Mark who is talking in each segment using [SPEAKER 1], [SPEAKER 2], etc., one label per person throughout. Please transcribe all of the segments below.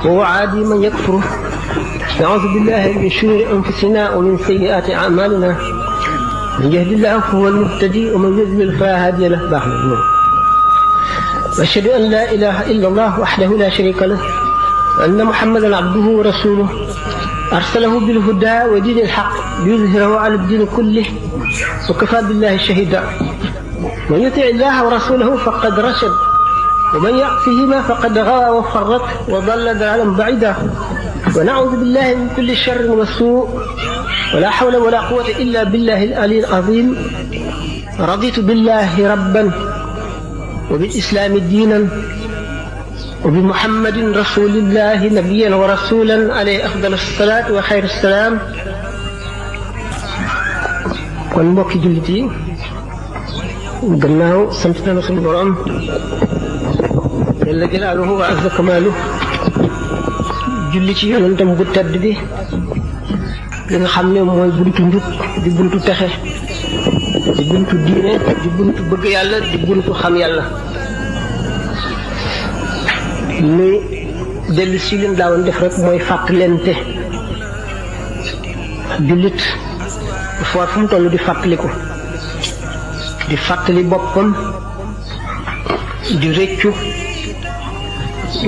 [SPEAKER 1] ووعادي من يكفره. نعوذ بالله من شرور أنفسنا ومن سيئات أعمالنا. من يهد الله فهو المهتدي ومن يضلل فلا هادي له. وأشهد أن لا إله إلا الله وحده لا شريك له وأن محمدا عبده ورسوله أرسله بالهدى ودين الحق ليظهره على الدين كله وكفى بالله شهيدا. من يطع الله ورسوله فقد رشد ومن يعصهما فقد غوى وفرط وضل ضلالا بعيدا. ونعوذ بالله من كل شر وسوء ولا حول ولا قوة إلا بالله العلي العظيم. رضيت بالله ربا وبالإسلام دينا وبمحمد رسول الله نبيا ورسولا عليه أفضل الصلاة وخير السلام. kon mbokki jullit yi gannaaw sant na suñu borom jalla jalaaluhu wa azza kamaaluhu julli ci yonentam bu tedd bi li nga xam ne mooy buntu njub di buntu texe di buntu diine di buntu bëgg yàlla di buntu xam yàlla. li dellu si leen daawoon def rek mooy fàttalente. jullit foo fu mu toll di fàttaliku di fàttali boppam di rëccu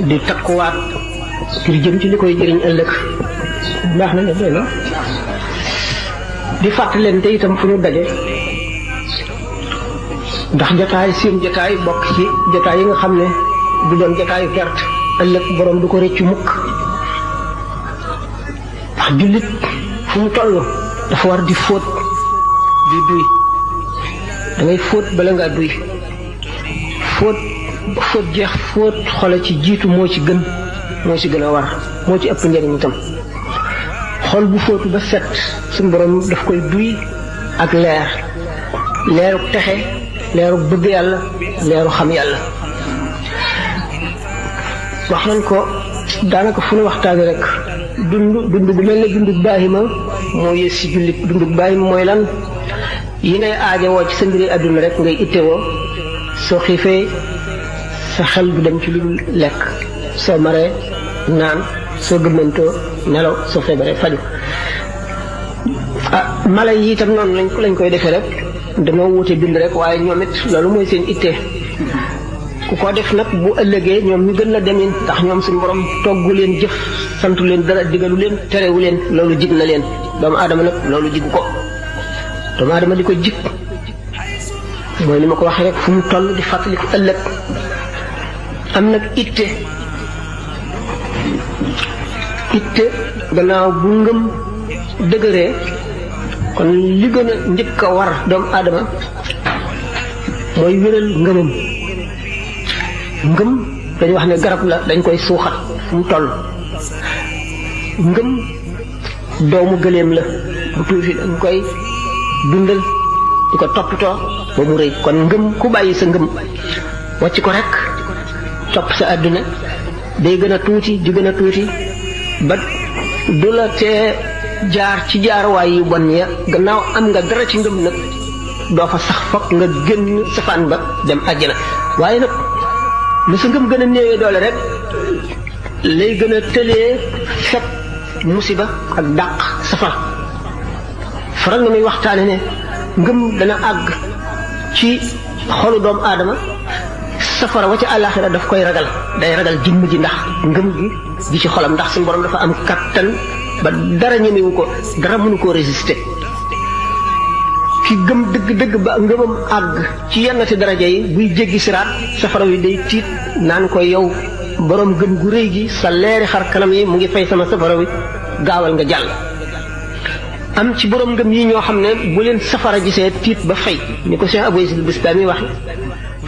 [SPEAKER 1] di takkuwaat ngir jëm ci li koy jëriñ ëllëg. baax na ne doy na di fàttalente itam fu ñu daje ndax jotaay seen jotaay bokk ci jotaay yi nga xam ne du doon jotaayu perte ëllëg borom du ko rëccu mukk. ndax jullit fu mu toll dafa war di fóot di duy. da ngay fóot bala ngaa duy. fóot jeex fóot xole ci jiitu moo ci gën a war moo ci ëpp njëriñ itam. xol bu fóotu ba set suñu borom daf koy duy ak leeru texe leeru bëgg yàlla leeru xam yàlla. wax nañ ko daanaka fu ñu waxtaanee rek dund bu mel ne dundu baahima moo yées ci jullit. dundu baahima mooy lan? yi ngay aajowoo ci sa mbiri àdduna rek ngay ittewoo. soo xiifee sa xel du dem ci lu lekk, soo maree naan, soo gëmmantoo nelaw, soo feebaree faju. mala yi itam noonu lañ koy defee rek dañoo wuute bind rek waaye ñoom it loolu mooy seen ittee. ku ko def nag bu ëllëgee ñoom ñu gën la demin ndax ñoom suñu borom toggu leen jëf, santu leen dara, digalu leen, terewu leen. loolu jig na leen. doomu aadama nag loolu jig ko. doomu aadama di ko jig mooy li ma ko waxee rek fu mu toll di fàttaliku ëllëg. am nag itte gannaaw bu ngëm dëgëree kon li gën a njëkk a war doomu aadama mooy wéral ngëmam. ngëm dañu wax ne garab la, dañ koy suuxat fu mu toll. ngëm doomu gëléem la bu tuuti, dañ koy dundal di ko toppatoo ba mu rëy. kon ngëm ku bàyyi sa ngëm wàcc ko rek topp sa àdduna day gën a tuuti di gën a tuuti ba du la tee jaar ci jaaruwaay yu bon ya. gannaaw am nga dara ci ngëm nag doo fa sax fokk nga génn safaan ba dem àjjana. waaye nag lu sa ngëm gën a néewee doole rek lay gën a tëlee fekk musiba ak dàq safar. faral na muy waxtaane ne ngëm dana àgg ci xolu doomu aadama safara wa ca àllaaxira daf koy ragal. day ragal jëmm ji ndax ngëm gi ci xolam, ndax suñu borom dafa am kattan ba dara ñemewu ko, dara mënu koo résister. ki gëm dëgg-dëgg ba ngëmam àgg ci yennati daraja yi buy jéggi siraat safara wi day tiit naan ko yow borom gëm gu rëy gi sa leeri xar kanam yi mu ngi fay sama safara wi, gaawal nga jàll. am ci borom ngëm yi ñoo xam ne bu leen safara gisee tiit ba fay, ni ko Cheikh Abou Yazid Bistami wax.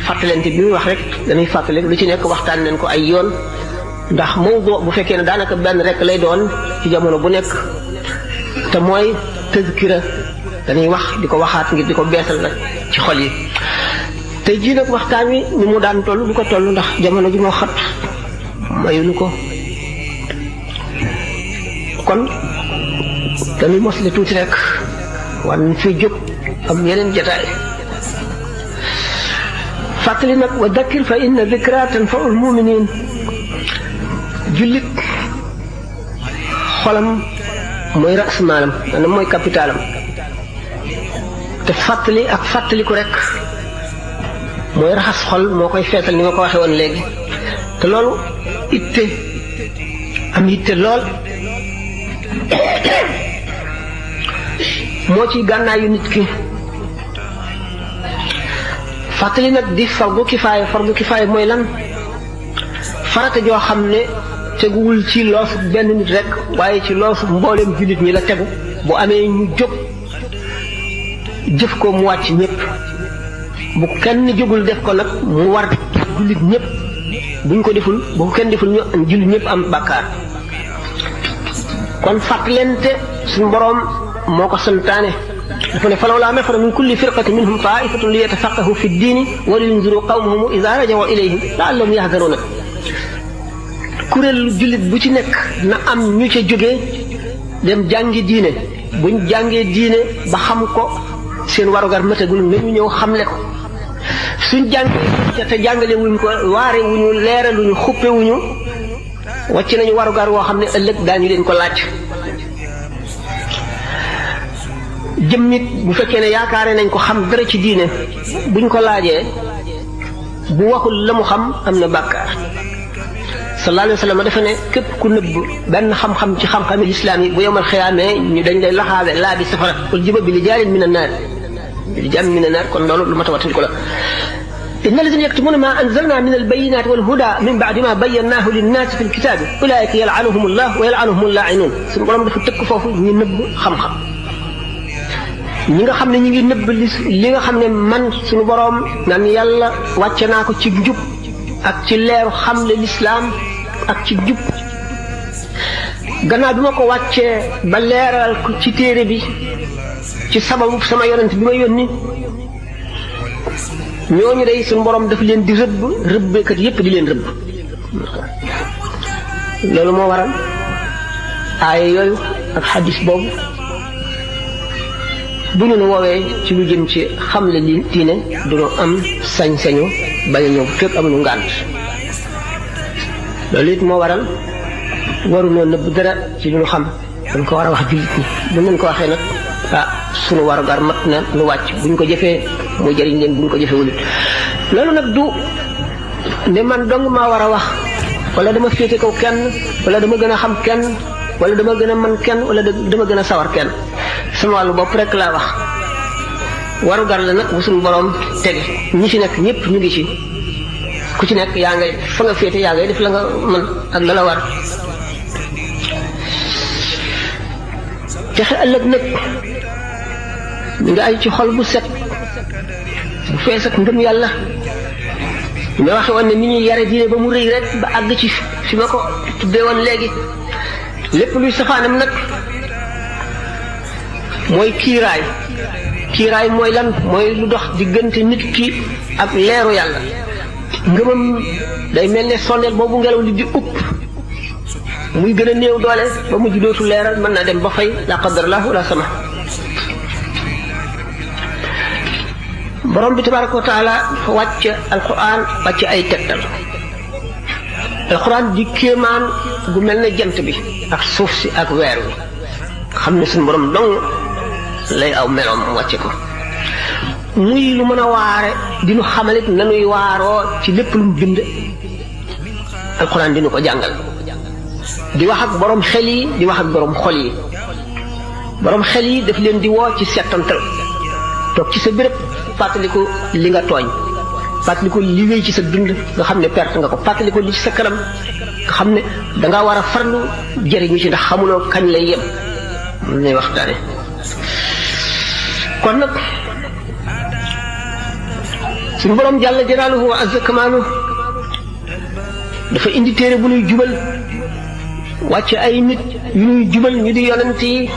[SPEAKER 1] fàttalante bi muy wax rek dañuy fàttali lu ci nekk waxtaan nañ ko ay yoon, ndax mawdu bu fekkee ne daanaka benn rek lay doon ci jamono bu nekk, te mooy tazkira. dañuy wax di ko waxaat ngir di ko beesal nag ci xol yi. tey jii nag waxtaan wi ni mu daan toll du ko toll ndax jamono ji moo xat mayuñu ko. kon dañuy mosle tuuti rek war nañ fi jóg am yeneen jataay. fàttali nag wa dakkir fa inna dikra tanfa'ul mu'minin. jullit xolam mooy ras maalam maanaam mooy capitalam te fàttali ak fàttaliku rek mooy raxas xol moo koy feetal ni ma ko waxee woon léegi te loolu itte am itte lool moo ci gànnaayu nit ki fàttali nag di fardu kifaaya mooy lan farata joo xam ne teguwul ci loosu benn nit rek waaye ci loosu mbooleem jullit ñi la tegu bu amee ñu jóg jëf ko mu wàcc ñëpp bu kenn jógul def ko nag mu war jullit ñëpp buñ ko deful bu ko kenn deful ñu jullit ñëpp am bàkkaar kon fàttalente suñu boroom moo ko santaane dafa ne falawlaa nafara min kulli firqatin minhum taa'ifatun li yatafaqqahu fi ddiini wa liyunziru qawmahum idhaa raja'uu ilayhim la'allahum yahzaruun kuréel jullit bu ci nekk na am ñu ca jógee dem jàngi diine buñ jàngee diine ba xam ko seen warugar matagul nañu ñëw xamle ko suñ jàngee te jàngale wuñ ko waare wuñu leeraluñu xuppe wuñu wàcc nañu warugar woo xam ne ëllëg daañu leen ko laaj jëm nit bu fekkee ne yaakaare nañ ko xam dara ci diine buñ ko laajee bu waxul la mu xam am na bàkkaar sallallahu alayhi wa sallam dafa ne képp ku nëbb benn xam-xam ci xam-xami lislaam yi bu yomal xiyaamee ñu dañ lay laxaabe laa bi safara wal jiba bi li jaarin min annaar li jaam min annaar kon loolu lu ma tawatin ko la inna alladhina yaktumuna ma anzalna min albayinati wal huda min ba'di ma bayyanahu linnaasi fi lkitaabi ulaika yal'anuhum allah wa yal'anuhum allaa'inun suñu borom dafa tëkk foofu ñu nëbb xam-xam ñi nga xam ne ñi ngi nëbb li nga xam ne man suñu borom naan yàlla wàcce naa ko ci njub ak ci leeru xamle lislaam ak ci jub gannaaw bi ma ko wàccee ba leeral ko ci téere bi ci sababu sama yonent bi ma yónni ñooñu day suñu borom daf leen di rëbbkat yépp di leen rëbb loolu moo waral aaya yooyu ak xadis boobu bu ñu nu woowee ci lu jëm ci xamle li diine duñu am sañ-sañu bañ a ñëw fekk amuñu ngànt loolu it moo waral waruñoo nëbb dara ci lu ñu xam dañ ko war a wax jullit ñi bu leen ko waxee nag sunu warugar mat na nu wàcc buñ ko jëfee mu jëriñ leen buñ ko jëfee wulit loolu nag du ne man dong maa war a wax wala dama féete kaw kenn wala dama gën a xam kenn wala dama gën a mën kenn wala dama gën a sawar kenn sama wàllu bopp rek laa wax warugar la nag bu suñu borom tege ñi fi nekk ñëpp ñu ngi ci ku ci nekk yaa ngay fa nga féete yaa ngay def la nga mën ak la la war texe ëllëg nag mi nga ay ci xol bu set bu fees ak ngëm yàlla ñu waxe woon ne ni ñuy yare diine ba mu rëy rek ba àgg ci fi ma ko tuddee woon léegi lépp luy safaanam nag mooy kiiraay mooy lan mooy lu dox diggante nit ki ak leeru yàlla ngëmam day mel ne sondeel boobu ngelaw li di upp muy gën a néew doole ba mujj dootu leeral mën naa dem ba fay la qadarallah wala sama borom bi tabaraka wa taala wàcc alquran wàcc ay tegtal alquran di kéemaan gu mel ne jant bi ak suuf si ak weer wi xam ne suñu borom dong lay aw meloom wàcce ko muy lu mën a waare dinu xamalit nanuy waaroo ci lépp lu mu bind alquran dinu ko jàngal di wax ak borom xel yi di wax ak borom xol yi borom xel yi daf leen di woo ci settantal toog ci sa béréb fàttaliku li nga tooñ fàttaliku li wéy ci sa dund nga xam ne perte nga ko fàttaliku li ci sa kanam nga xam ne danga war a farlu jëriñu ci ndax xamuloo kañ lay yem lu ñuy waxtaane kon nag suñu borom jàlla jalaaluhu wa azza kamaalu dafa indi téere bu ñuy jubal wàcce ay nit yu ñuy jubal ñu di yonent yi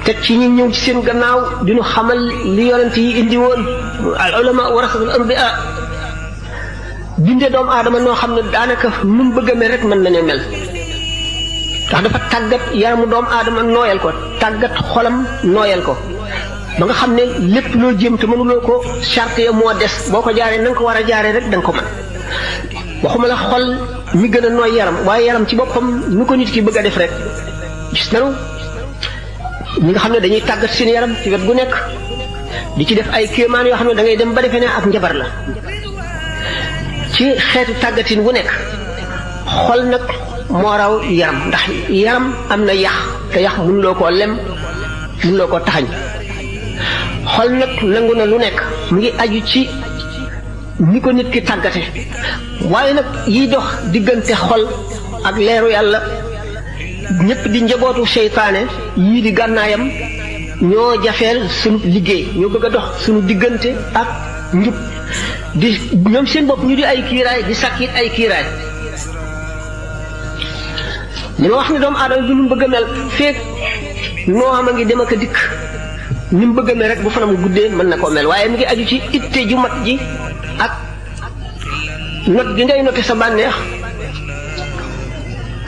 [SPEAKER 1] teg ci ñi ñëw ci seen gannaaw di ñu xamal li yonent yi indi woon al ulama warasatul anbiya bindee doomu aadama noo xam ne daanaka nu mu bëgg a mel rek mën nañu mel ndax dafa tàggat yaramu doomu aadama nooyal ko tàggat xolam nooyal ko ba nga xam ne lépp loo jéem te mënuloo ko charte ya moo des boo ko jaaree na nga ko war a jaaree rek da nga ko mën waxuma la xol mi gën a nooy yaram waaye yaram ci boppam nu ko nit ki bëgg a def rek gis nañu ñi nga xam ne dañuy tàggat seen yaram ci wet gu nekk di ci def ay kéemaan yoo xam ne da ngay dem ba defee ne ak njabar la ci xeetu tàggatin wu nekk. xol nag moo raw yaram ndax yaram am na yax te yax mënuloo koo lem mënuloo koo taxañ xol nag nangu na lu nekk mu ngi aju ci ni ko nit ki tàggate waaye nag yiy dox diggante xol ak leeru yàlla ñëpp di njabootu seytaane yii di gànnaayam ñoo jafeel sunu liggéey ñoo bëgg a dox sunu diggante ak njub di ñoom seen bopp ñu di ay kiiraay di sakkit ay kiiraay li ma wax ne doomu aadama bi nu mu bëgg a mel feek noo xam a ngi dem ak a dikk ni mu bëgg a mel rek bu fanam guddee mën na koo mel waaye mi ngi aju ci itte ju mat ji ak not gi ngay note sa bànneex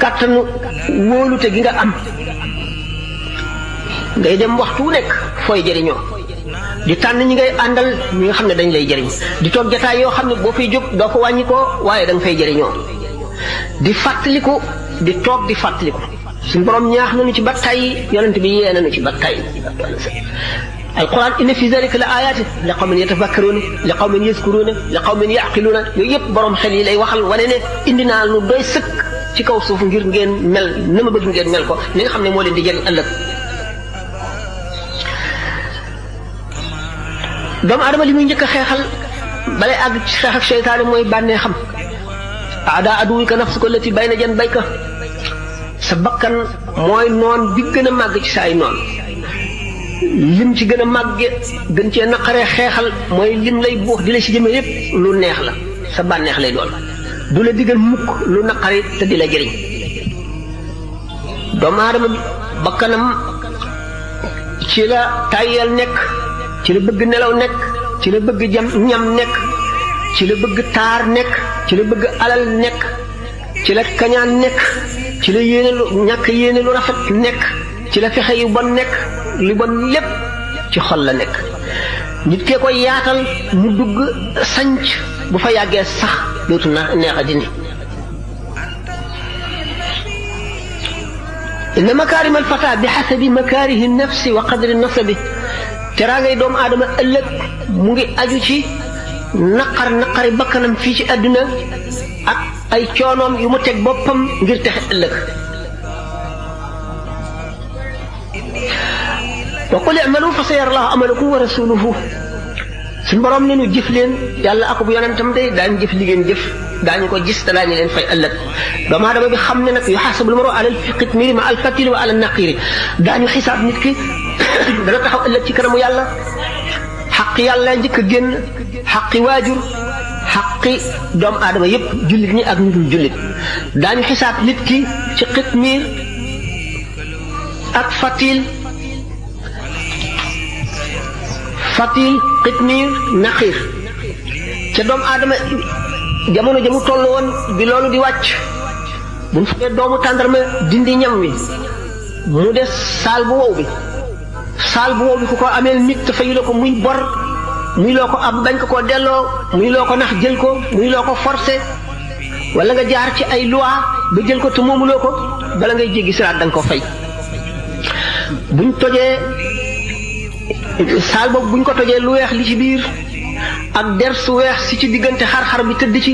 [SPEAKER 1] kàttanu wóolute gi nga am ngay dem waxtu wu nekk fooy jëriñoo di tànn ñi ngay àndal ñi nga xam ne dañ lay jëriñ di toog jataay yoo xam ne boo fiy jóg doo ko wàññi ko waaye da nga fay jëriñoo di fàttaliku di toog di fàttaliku suñu borom ñaax nañu ci ba tey yonent bi yee nañu ci ba tey alquran inna fi zalika la ayatin li qawmin yatafakkaruna li qawmin yazkuruna li qawmin yaqiluna yooyu yëpp borom xel yi lay waxal wane ne indi naa lu doy sëkk ci kaw suuf ngir ngeen mel na ma bëgg ngeen mel ko li nga xam ne moo leen di jëriñ ëllëg. doomu adama li muy njëkk a xeexal balay àgg ci xeex ak seytaane mooy bànnee xam aada aduwika nafsuka allati bayna janbayka sa bakkan mooy noon bi gën a màgg ci sa ay noon lim ci gën a màgge gën cee naqaree xeexal mooy lim lay buux di la ci jëme yépp lu neex la sa bànneex lay doon du la digal mukk lu naqari te di la jëriñ doomu aadama bakkanam ci la tàyyeel nekk ci la bëgg nelaw nekk ci la bëgg ñam nekk ci la bëgg taar nekk ci la bëgg alal nekk ci la kañaan nekk ci la yéene lu ñàkk yéene lu rafet nekk ci la fexe yu bon nekk lu bon lépp ci xol la nekk nit kee koy yaatal mu dugg sanc bu fa yàggee sax dootu na neex a dindi inna makarim alfata bi xasabi makarihi nafsi wa qadri nasabi teraangay doomu aadama ëllëg mu ngi aju ci naqari bakkanam fii ci àdduna ak ay coonoom yu mu teg boppam ngir texe ëllëg wa qul i'malu fa sayara Allahu amalakum wa rasuluhu suñu borom ne nu jëf leen yàlla ak bu yonentam day daañu jëf li ngeen jëf daañu ko gis te daañu leen fay ëllëg doomu aadama bi xam ne nag yuhasabul mar'u ala al-qitmiri ma al-fatili wa ala an-naqiri daañu xisaab nit ki dana taxaw ëllëg ci kanamu yàlla xaqi yàlla njëkk a génn xaqi waajur xaqi doomu aadama yépp jullit ñi ak ñu dul jullit daañu xisaab nit ki ci qitmir ak fatil qitmir naqir ca doomu aadama jamono jamu toll woon bi loolu di wàcc bu mu fekkee doomu tàndarma dindi ñam wi mu des saal bu wow bi ku ko ameel nit te fayu la ko muy bor muy loo ko am bañ ko koo delloo muy loo ko nax jël ko muy loo ko forcé wala nga jaar ci ay loi ba jël ko te moomuloo ko bala ngay jéggi siraat da nga ko fay buñ tojee saal boobu buñ ko tojee lu weex li ci biir ak der su weex si ci diggante xar-xar bi tëdd ci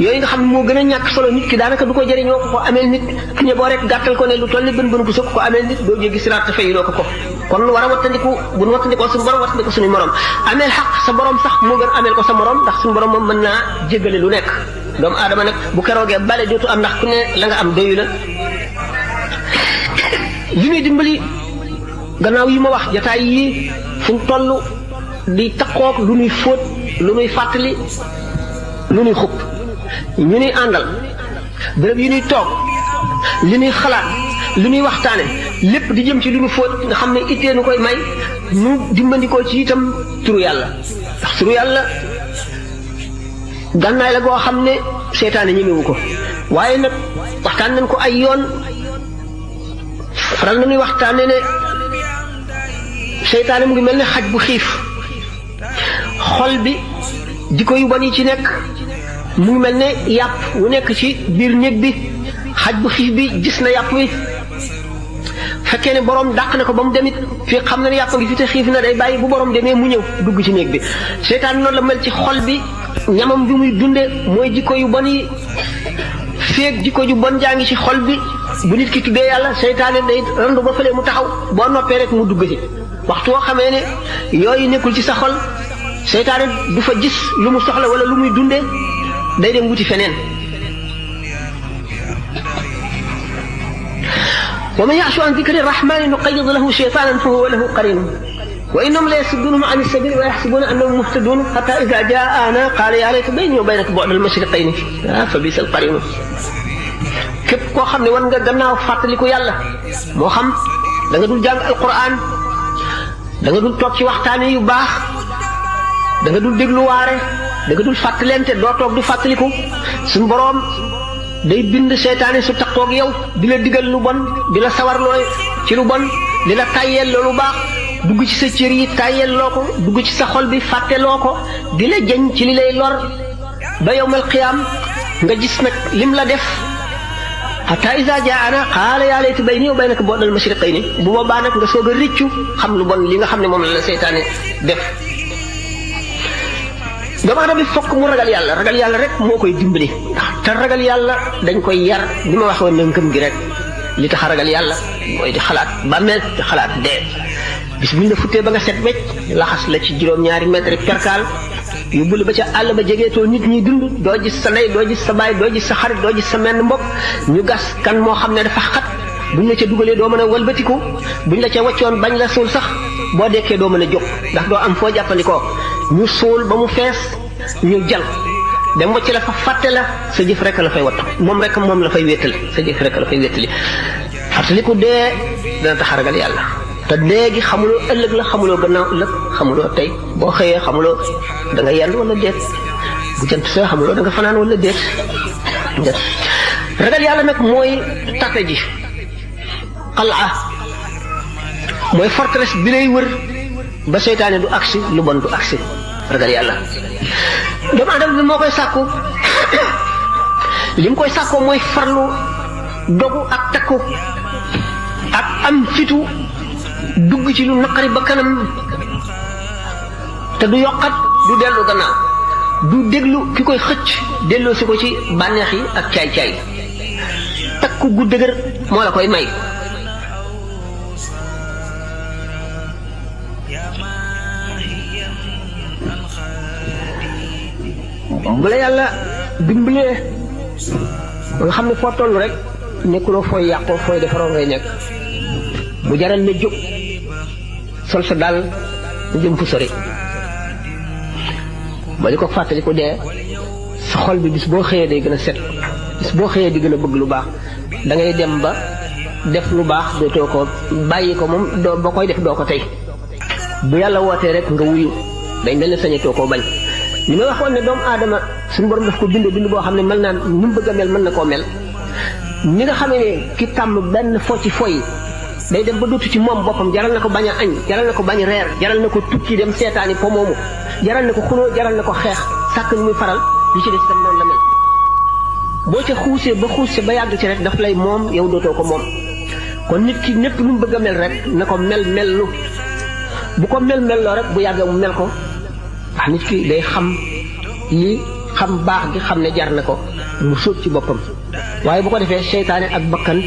[SPEAKER 1] yooyu nga xam ne moo gën a ñàkk solo nit ki daanaka du ko jëriñoo ko ameel nit ñe boo rek gàttal ko ne lu toll ni bën bu sëkk ko ameel nit doo jéggi siraat te fayiloo ko kon war a wattandiku bu nu wattandikoo suñu borom wattandiko suñu morom ameel xaq sa borom sax moo gën ameel ko sa morom ndax suñu borom moom mën naa jéggale lu nekk doomu aadama nag bu keroogee bale dootu am ndax ku ne la nga am doyu la li ñuy dimbali gannaaw yi ma wax jataay yi fu mu toll di takkook lu ñuy fóot lu ñuy fàttali lu ñuy xub ñu ñuy àndal béréb yi ñuy toog li ñuy xalaat li ñuy waxtaane lépp di jëm ci lu ñu fóot nga xam ne ittee nu koy may nu dimbandikoo ci itam turu yàlla ndax turu yàlla gànnaay la goo xam ne seytaane ñemewu ko waaye nag waxtaan nañ ko ay yoon faral na ñuy waxtaane ne seytaane mu ngi mel ne xaj bu xiif xol bi jikko yu bon yi ci nekk mu ngi mel ne yàpp wu nekk ci biir néeg bi xaj bu xiif bi gis na yàpp wi fekkee ne borom dàq na ko ba mu demit fii xam na ne yàpp ngi fi te xiif na day bàyyi bu borom demee mu ñëw dugg ci néeg bi seytaan noonu la mel ci xol bi ñamam bi muy dunde mooy jikko yu bon yi feeg jikko ju bon jaa ngi ci xol bi bu nit ki tuddee yàlla seytaane day randu ba fële mu taxaw boo noppee rek mu dugg ci waxtu woo xamee ne yooyu nekkul ci sa xol seytaane du fa gis lu mu soxla wala lu muy dunde day dem wuti feneen wa man ya'shu an dhikri rahmani nuqayyid lahu shaytanan fa huwa lahu qarin wa innahum la yasuddunahum an as-sabil wa yahsabuna annahum muhtadun hatta idha ja'ana qala ya layta bayni wa baynaka bu'da al-mashriqayn fa bisa al-qarin képp koo xam ne war nga gannaaw fàttaliku yàlla moo xam da nga dul jàng alquran da nga dul toog ci waxtaane yu baax da nga dul déglu waare da nga dul fàttalente doo toog du fàttaliku suñu boroom day bind seytaane su taqoog yow di la digal lu bon di la sawarloo ci lu bon di la tàyyeel lu baax dugg ci sa cër yi tàyyeel loo ko dugg ci sa xol bi fàtteloo ko di la jëñ ci li lay lor ba yawmal qiyaam nga gis nag lim la def hatta iza jaana qaala yaa layta bayni wa baynaka bu'dal mashriqayni bu boobaa nag nga soog a rëccu xam lu bon li nga xam ne moom la seytaane def doomu aadama bi fokk mu ragal yàlla rek moo koy dimbali ndax te ragal yàlla dañ koy yar bi ma waxoon ne ngëm gi rek li tax a ragal yàlla mooy di xalaat bàmmeel di xalaat dee bis buñ la futtee ba nga set wecc laxas la ci juróom-ñaari mètre perkaal yóbbu la ba ca àll ba jegeetoo nit ñi dund doo gis sa ndey doo gis sa baay doo gis sa xarit doo gis sa menn mbokk ñu gas kan moo xam ne dafa xat buñ la ca dugalee doo mën a walbatiku buñ la ca waccoon bañ la suul sax boo dekkee doo mën a jóg ndax doo am foo jàppandikoo ñu suul ba mu fees ñu jal dem wacc la fa fàtte la sa jëf rek la fay wattu moom la fay wéttali sa jëf rek la fay wéttali fàttaliku dee dana tax a ragal yàlla te dee gi xamuloo ëllëg la xamuloo gannaaw ëllëg xamuloo tey boo xëyee xamuloo da nga yenn wala déet bu jant soo xamuloo da nga fanaan wala déet ragal yàlla nag mooy tape ji xalaa mooy forteresse bi lay wër ba seytaane du agsi lu bon du agsi ragal yàlla doomu aadama bi moo koy sàkku li mu koy sàkkoo mooy farlu dogu ak takku ak am fitu dugg ci lu naqari ba kanam te du yokkat du dellu gannaaw du déglu ki koy xëcc delloo si ko ci bànneex yi ak caay-caay takku gu dëgër moo la koy may bu la yàlla dimbalee ba nga xam ne foo toll rek nekkuloo fooy yàqoo fooy defaroo ngay nekk bu jaral ne jóg sol sa daal jëm fu sori ba di ko fàttali ko dee sa xol bi bis boo xëyee day gën a set bis boo xëyee di gën a bëgg lu baax da ngay dem ba def lu baax dootoo ko bàyyi ko moom doo boo koy def doo ko tey bu yàlla wootee rek nga wuyu day mel ne sañatoo koo bañ li ma waxoon ne doomu aadama suñu borom daf ko bind boo xam ne mel naan ni mu bëgg a mel mën na koo mel ni nga xamee ne ki tàmm benn fo ci foy day dem ba dootu ci moom boppam jaral na ko bañ a añ jaral na ko bañ reer jaral na ko tukki dem seetaani po moomu jaral na ko xuloo jaral na ko xeex sàkk ñu muy faral li ci des itam noonu la mel boo ca xuusee ba xuusee ba yàgg ci rek daf lay moom yow dootoo ko moom kon nit ki népp lu mu bëgg a mel rek na ko mel lu bu ko mel loo rek bu yàggee mu mel ko ndax nit ki day xam li xam baax gi xam ne jar na ko mu sóot ci boppam waaye bu ko defee seytaane ak bakkan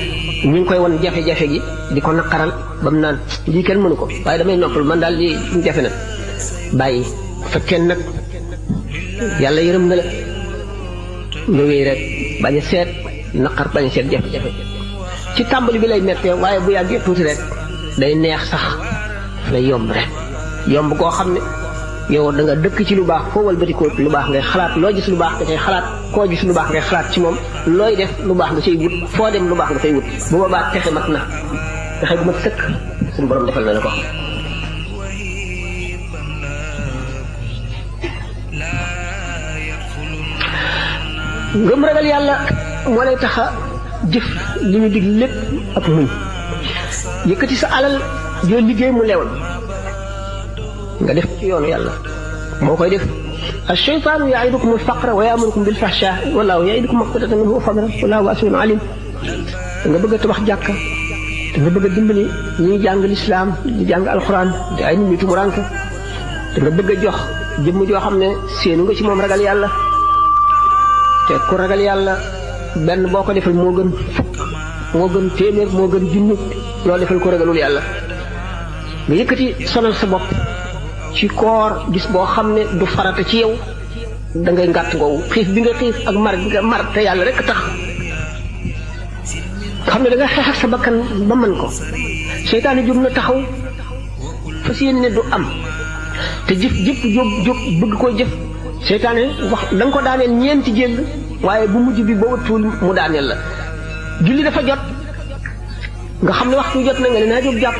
[SPEAKER 1] ñu ngi koy won jafe-jafe gi di ko naqaral ba mu naan lii kenn mënu ko waaye damay noppal man daal di jafe na bàyyi fekkee nag yàlla yërëm na la nga wéy rek bañ a seet naqar bañ a seet jafe-jafe ci tàmbali bi lay mettee waaye bu yàggee tuuti rek day neex sax lay yomb rek yomb koo xam ne yow da nga dëkk ci lu baax foo walbatikoo lu baax ngay xalaat loo gis lu baax nga cay xalaat koo gis lu baax ngay xalaat ci moom looy def lu baax nga cay wut foo dem lu baax nga fay wut bu boobaa texe mat na texe bu mat sëkk suñu borom defal na la ko ngëm ragal yàlla moo lay tax a jëf li ñu dig lépp ak muñ yëkkati sa alal joo liggéey mu lewal nga def ci yoonu yàlla moo koy def ash-shaytaanu ya'idukum al-faqra wa ya'murukum bil-fahshaa'i wallaahu ya'idukum maghfiratan minhu wa fadlan wallaahu waasi'un aliim nga bëgg a tabax jàkka da nga bëgg a dimbali ñuy jàng lislaam di jàng alxuraan di ay nit ñu tumuranke da nga bëgg a jox jëmm joo xam ne séenu nga ci moom ragal yàlla te ku ragal yàlla benn boo ko defal moo gën fukk moo gën téeméer moo gën junni loo defal ko ragalul yàlla nga yëkkati sonal sa bopp ci koor gis boo xam ne du farata ci yow da ngay ngàtt ngoowu xiif bi nga xiif ak mar bi nga mar te yàlla rek tax xam ne da nga xeex ak sa bakkan ba mën ko seytaane jóg na taxaw fas yéene ne du am te jëf jóg bëgg koo jëf seytaane wax da nga ko daaneel ñeenti jël waaye bu mujj bi boo wëttuwul mu daaneel la julli dafa jot nga xam ne waxtu jot na nga ne naa jóg jàpp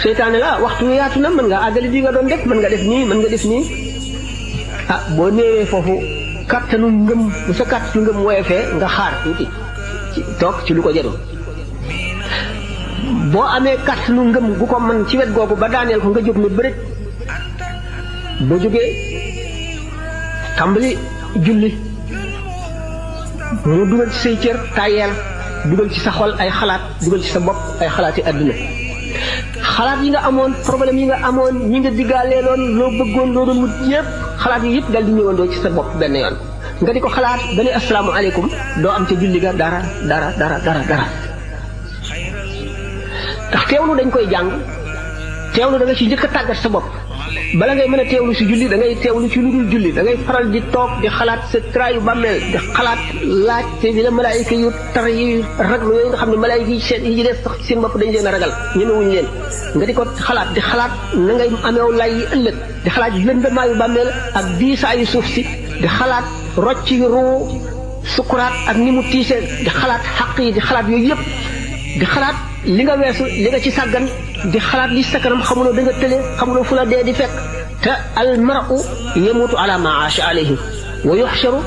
[SPEAKER 1] seytaane la waxtu wi yaatu na mën nga àggali bi nga doon def mën nga def nii mën nga def nii ah boo néewee foofu kattanu ngëm bu sa kattanu ngëm woyefee nga xaar tuuti ci toog ci lu ko jarul boo amee kattanu ngëm gu ko mën ci wet googu ba daaneel ko nga jóg ne bërëj boo jógee tàmbali julli mu dugal ci say cër tàyyeel dugal ci sa xol ay xalaat dugal ci sa bopp ay xalaati àdduna xalaat yi nga amoon problème yi nga amoon ñi nga diggaaleeloon loo bëggoon loo doon wut yépp xalaat yi yëpp dal di ñëwandoo ci sa bopp benn yoon nga di ko xalaat ba ne asalaamaaleykum doo am ca julli ga dara ndax teewlu dañ koy jàng teewlu da nga ci njëkk a tàggat sa bopp bala ngay mën a teewlu si julli da ngay teewlu ci lu dul julli da ngay faral di toog di xalaat sa traayu bàmmeel di xalaat laaj te di la malaayika yu tar yi raglu yooyu nga xam ne malaayika yi seen yi des sax seen bopp dañ leen a ragal ñemewuñ leen nga di ko xalaat di xalaat na ngay ameew lay yi ëllëg di xalaat lëndamaayu bàmmeel ak diisaayu suuf si di xalaat rocci ruu sukuraat ak ni mu tiise di xalaat xaq yi di xalaat yooyu yëpp di xalaat li nga weesu li nga ci sàggan di xalaat li sa kanam xamuloo da nga tële xamuloo fu la dee di fekk te al mar'u yamutu ala ma aasha alayhi wa yuxsharu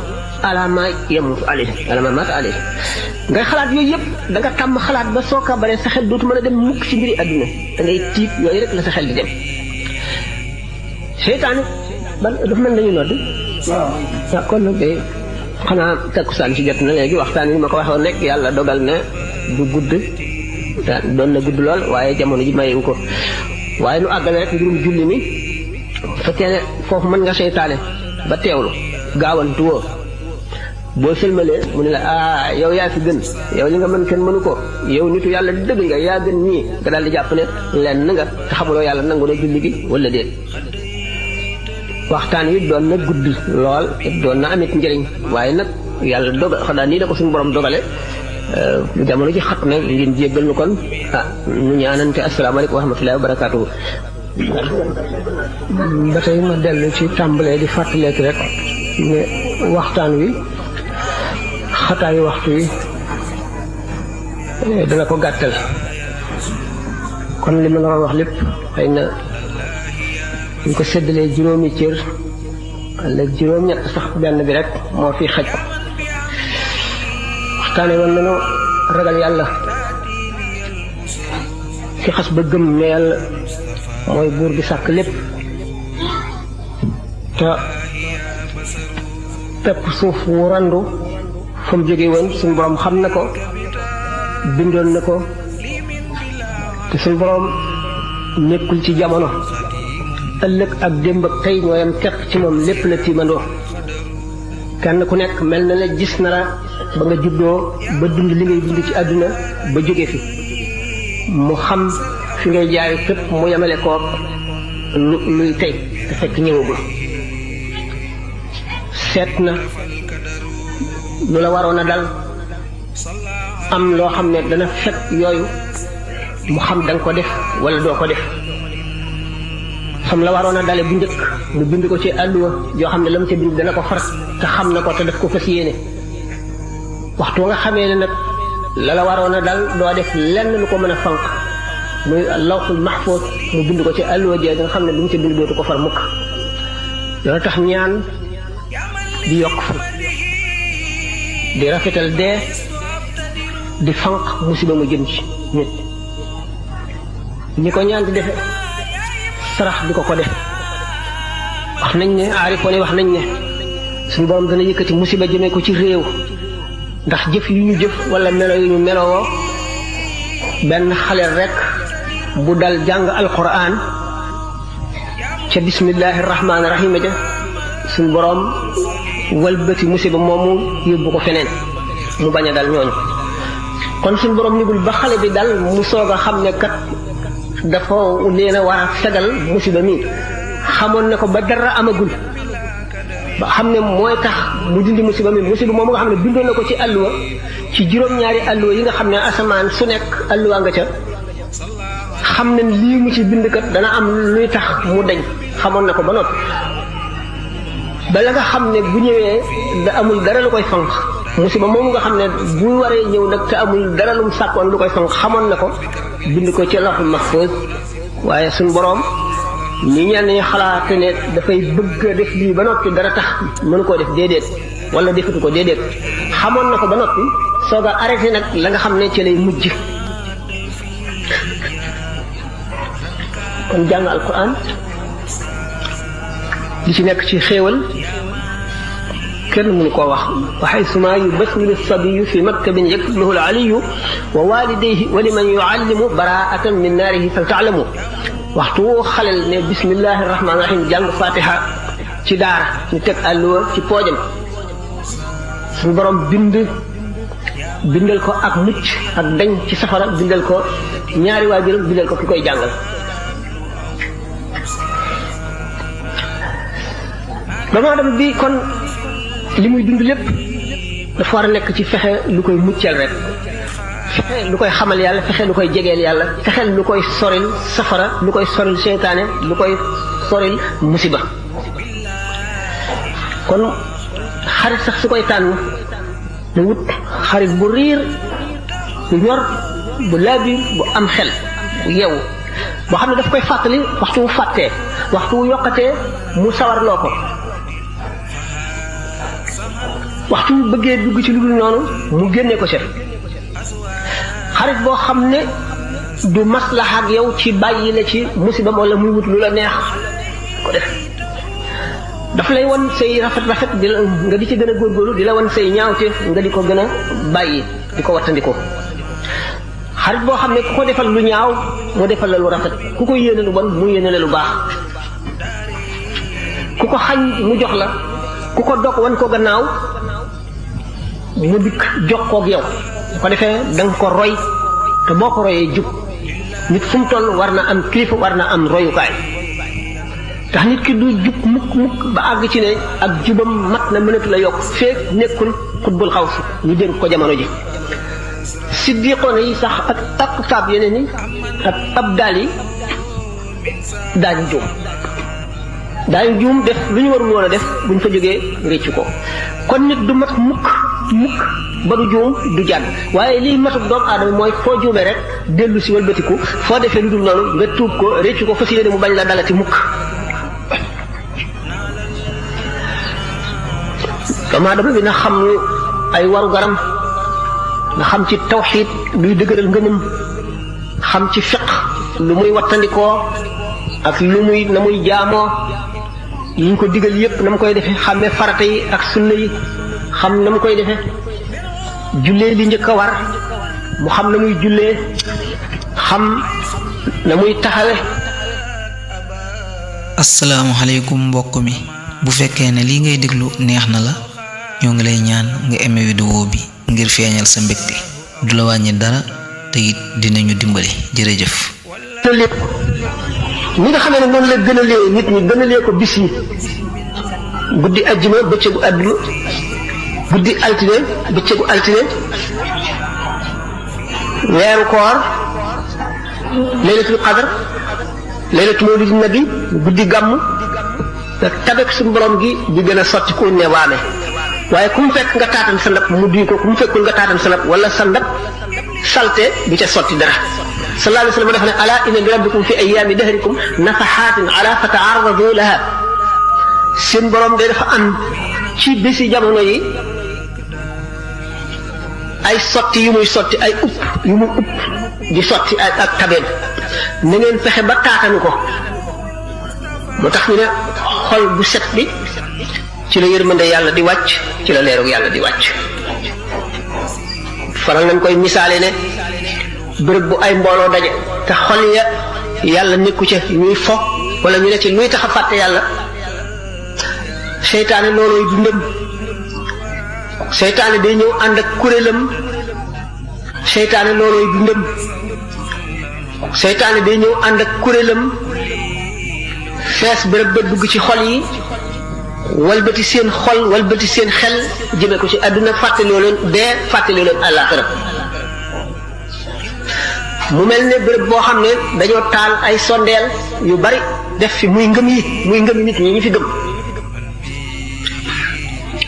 [SPEAKER 1] ala ma yamutu alayhi ala ma maata alayhi ngay xalaat yooyu yëpp da nga tàmm xalaat ba soo kabaree sa xel dootu mën a dem mukk ci mbiri àdduna da ngay tiit yooyu rek la sa xel di dem seytaane ban dafa mel dañu nodd waaw kon nag day xanaa takkusaan ci jot na léegi waxtaan wi ma ko waxoon nekk yàlla dogal na du gudd doon na gudd lool waaye jamono ji mayewu ko waaye nu àggale rek mbirum julli mi fekkee ne foofu mën nga seytaane ba teewlu gaawantu woo boo sëlmalee mu ne la yow yaa fi gën yow li nga mën kenn mënu ko yow nitu yàlla dëgg nga yaa gën ñii nga daal di jàpp ne lenn nga te xamuloo yàlla nangu na julli gi wala déet waxtaan wi doon na gudd lool doon na amit njëriñ waaye nag yàlla dogal xanaa nii la ko suñu borom dogale jamono ji xat na ngeen jéggal nu kon nu ñaanante asalaamaaleykum wa rahmatullahi wa barakaatuhu ba tey ma dellu ci tàmbalee di fàttaleek rek ne waxtaan wi xataayu waxtu wi dana ko gàttal kon li ma la wax lépp xëy na ñu ko séddalee juróomi cër wala juróom-ñett sax benn bi rek moo fi xaj waxtaane woon nañu ragal yàlla ki xas ba gëm ne yàlla mooy buur bi sàkk lépp te pepp suuf wu randu fa mu jóge woon suñu borom xam na ko bindoon na ko te suñu borom nekkul ci jamono ëllëg ak démb ak tey ñooyam tepp ci moom lépp la tiimandoo kenn ku nekk mel na la gis na la ba nga juddoo ba dund li ngay dund ci àdduna ba jóge fi mu xam fi ngay jaay fépp mu yemale koog luy tey te fekk ñëwagul seet na lu la waroon a dal am loo xam ne dana fekk yooyu mu xam danga ko def wala doo ko def xam la waroon a dale bu njëkk mu bind ko ci àlluwa yoo xam ne la mu ca bind dana ko far te xam na ko te daf ko fas yéene waxtu nga xamee ne nag la waroon a dal doo def lenn lu ko mën a fanq muy lawxul mahfuus mu bind ko ci àlluwa jee nga xam ne lu mu ca bind dootu ko far mukk loolu tax ñaan di yokk fan di rafetal dee di fanq musiba mu jëm ci nit ñi ko ñaan di defe sarax di ko def wax nañ ne aarifoon yi wax nañ ne suñu borom dana yëkkati musiba jëmee ko ci réew ndax jëf yu ñu jëf wala melo yu ñu melowoo benn xale rek bu dal jàng alquran ca bismillahi rahmaani rahim ja suñ boroom walbati musiba moomu yóbbu ko feneen mu bañ a dal ñooñu kon suñ boroom nigul ba xale bi dal mu soog a xam ne kat dafa leen a war a fegal musiba mi xamoon ne ko ba dara amagul ba xam ne mooy tax mu dindi musiba moomu nga xam ne bindoon na ko ci àlluwa ci juróom-ñaari àlluwa yi nga xam ne asamaan su nekk àlluwa nga ca xam ne lii mu ci bind kat dana am luy tax mu dañ xamoon na ko ba noppi bala nga xam ne bu ñëwee da amul dara lu koy fanq musiba moomu nga xam ne bu waree ñëw nag te amul dara lu mu sàkkoon lu koy fanq xamoon na ko bind ko ci lawhul mahfuz waaye suñ boroom ni ñenn ñi xalaate ne dafay bëgg a def lii ba noppi dara tax mënu koo def déedéet wala defatu ko déedéet xamoon na ko ba noppi soog a arrêté nag la nga xam ne ci lay mujj kon jàng alquran li ci nekk ci xéewal kenn mënu koo wax wa xaysuma yubasmilu sabiyu fi maktabin yaktubuhu alaliyu wa walidayhi wa liman yuallimu baraatan min naarihi fal taalamu waxtu woo xalel ne bismillahi rahmaani rahim jàng fatiha ci daara ñu teg àlluwa ci poojam suñu borom bindal ko ak mucc ak dañ ci safara bindal ko ñaari waajuram bindal ko ki koy jàngal doomu aadama bi kon li muy dund lépp dafa war a nekk ci fexe lu koy muccal rek fexe lu koy xamal yàlla fexe lu koy jegeel yàlla fexe lu koy soril safara lu koy soril seytaane lu koy soril musiba kon xarit sax su koy tànn mu wut xarit bu riir bu ñor bu laabiir bu am xel bu yeewu boo xam ne daf koy fàttali waxtu wu fàttee waxtu wu yokkatee mu sawarloo ko waxtu wu bëggee dugg ci lu dul noonu mu génne ko ca xarit boo xam ne du maslaha ak yow ci bàyyi la ci musiba wala muy wut lu la neex ko def daf lay wan say rafet di la nga di ci gën a góorgóorlu di la wan say ñaawte nga di ko gën a bàyyi di ko wattandiko xarit boo xam ne ku ko defal lu ñaaw mu defal la lu rafet ku ko yéene lu bon mu yéene la lu baax ku ko xañ mu jox la ku ko dog wan ko gannaaw mu dikk jox koog yow bu ko defee danga ko roy te boo ko royee jub nit fu mu toll war na am kilifa war na am royukaay tax nit ki du jub mukk ba àgg ci ne ak jubam mat na mënatu la yokk feek nekkul xutbul xaw si ñu dénk ko jamono ji siddiqoona yi sax ak aqtaab yeneen yi ak abdaal yi daañu juum def lu ñu warul woon a def buñ fa jógee réccu ko kon nit du mat mukk ba du juum du jàdd waaye liy matuk doomu aadama mooy foo juumee rek dellu si walbatiku foo defee lu dul noonu nga tuub ko réccu ko fas yéene mu bañ la dalati mukk doomu aadama bi na xam ay waru garam nga xam ci tawxiid luy dëgëral ngëmam xam ci fiq lu muy wattandikoo ak lu muy na muy jaamoo yi ñu ko digal yépp na mu koy defee xàmmee farata yi ak sunna yi xam na mu koy defee jullee li njëkk a war mu xam na muy jullee xam na muy taxawe.
[SPEAKER 2] asalaamaaleykum mbokk mi bu fekkee ne lii ngay déglu neex na la ñoo ngi lay ñaan nga aimé vidéo bi ngir feeñal sa mbégte du la wàññi dara te it dinañu dimbali jërëjëf.
[SPEAKER 1] lépp ñi nga xamee ne noonu la gënalee nit ñi gënalee ko bis yi guddi ajjuma bëccëgu àdduna guddi altine bëccëgu altine weeru koor laylatul qadr laylatu mawlidi nabi guddi gàmm te tabek suñu borom gi di gën a sotti ku ne waame waaye ku mu fekk nga taatan sa ndab mu duy ko ku mu fekkul nga taatan sa ndab wala sa ndab salte du ca sotti dara sallallahu alayhi wa sallam dafa ne ala inna li rabbikum fi ayyaami dahrikum nafaxaatin ala fataarradu laha seen borom day dafa am ci bési jamono yi ay sotti yu muy sotti ay upp yu muy upp di sotti ak tabeem na ngeen fexe ba taatanu ko moo tax ñu ne xol bu set bi ci la yërmande yàlla di wàcc ci la leeru yàlla di wàcc faral nañ koy misaale ne bërëb bu ay mbooloo daje te xol ya yàlla nekku ca ñuy fo wala ñu ne ci luy tax a fàtte yàlla seytaane loolooy dundam seytaane day ñëw ànd ak kuréelam seytaane loolooy dundam seytaane day ñëw ànd ak kuréelam fees bërëb ba dugg ci xol yi walbati seen xol walbati seen xel jëme ko ci àdduna fàttaloo leen dee fàttaloo leen àllaaxira mu mel ne bërëb boo xam ne dañoo taal ay sondeel yu bari def fi muy ngëm nit ñi ñu fi gëm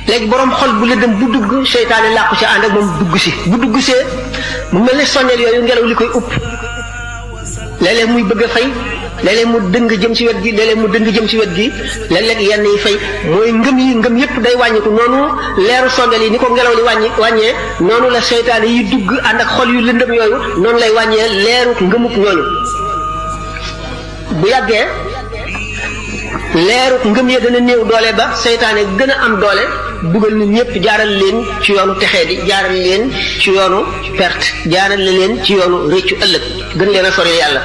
[SPEAKER 1] léegi borom xol bu lëndëm bu dugg seytaane làqu ci ànd ak moom dugg si bu dugg see mu mel ne sondeel yooyu ngelaw li koy upp léeg-léeg muy bëgg a fay léeg-léeg mu dëng jëm ci wet gi léeg-léeg mu dëng jëm ci wet gi léeg-léeg yenn yi fay mooy ngëm yépp day wàññiku noonu leeru sondeel yi ni ko ngelaw li wàññee noonu la seytaane yi dugg ànd ak xol yu lëndëm yooyu noonu lay wàññee leeru ngëmuk ñooñu bu yàggee leeru ngëm ya dana néew doole ba seytaane gën a am doole dugal nit ñëpp jaaral leen ci yoonu texee di jaaral leen ci yoonu perte jaaral leen ci yoonu réccu ëllëg gën leen a sori yàlla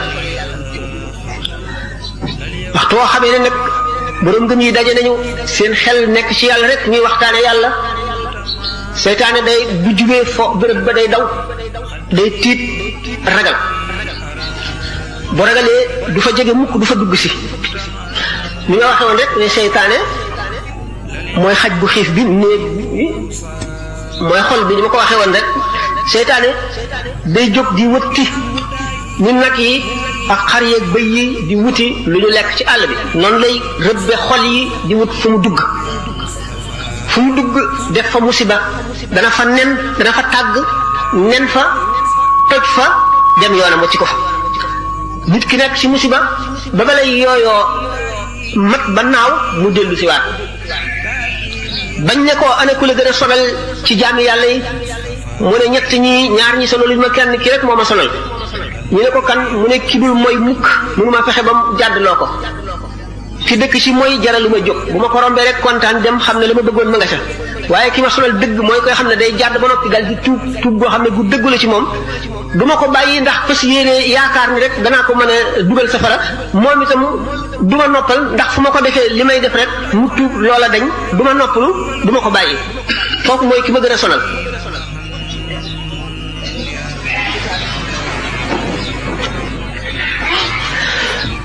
[SPEAKER 1] waxtu woo xamee ne nag borom ngëm yi daje nañu seen xel nekk ci yàlla rek ñuy waxtaane yàlla seytaane day bu jubee fo bërëb ba day daw day tiit ragal bu ragalee du fa jege mukk du fa dugg si ni nga waxee woon rek ne seytaane mooy xaj bu xiif bi néeg bi mooy xol bi ni ma ko waxee woon rek seytaane day jóg di wëtti ni nag yi ak xar yeeg bëy yi di wuti lu ñu lekk ci àll bi noonu lay rëbbe xol yi di wut fu mu dugg def fa musiba dana fa nen dana fa tàgg nen fa toj fa dem yoonam wacci ko fa nit ki nekk ci musiba ba balay yooyoo mat ba naaw mu dellu si waat bañ ne ko ana ku la gën a sonal ci jaami yàlla yi mu ne ñaar ñi sonal ma kenn ki rek moo ma sonal ñu ne ko kan mu ne ki dul mooy mukk mënu ma fexe ba mu jàddloo ko ki dëkk ci mooy jaralu ma jóg bu ma ko rombee rek kontaan dem xam ne la ma bëggoon ma nga ca waaye ki ma sonal dëgg mooy koy xam ne day jàdd ba noppi dal di tuub goo xam ne gu dëggu la ci moom du ma ko bàyyi ndax fas yéene yaakaar ni rek danaa ko mën a dugal safara moom itam du ma noppal ndax fu ma ko defee li may def rek mu tuub loola dañ du ma noppalu du ma ko bàyyi kooku mooy ki ma gën a sonal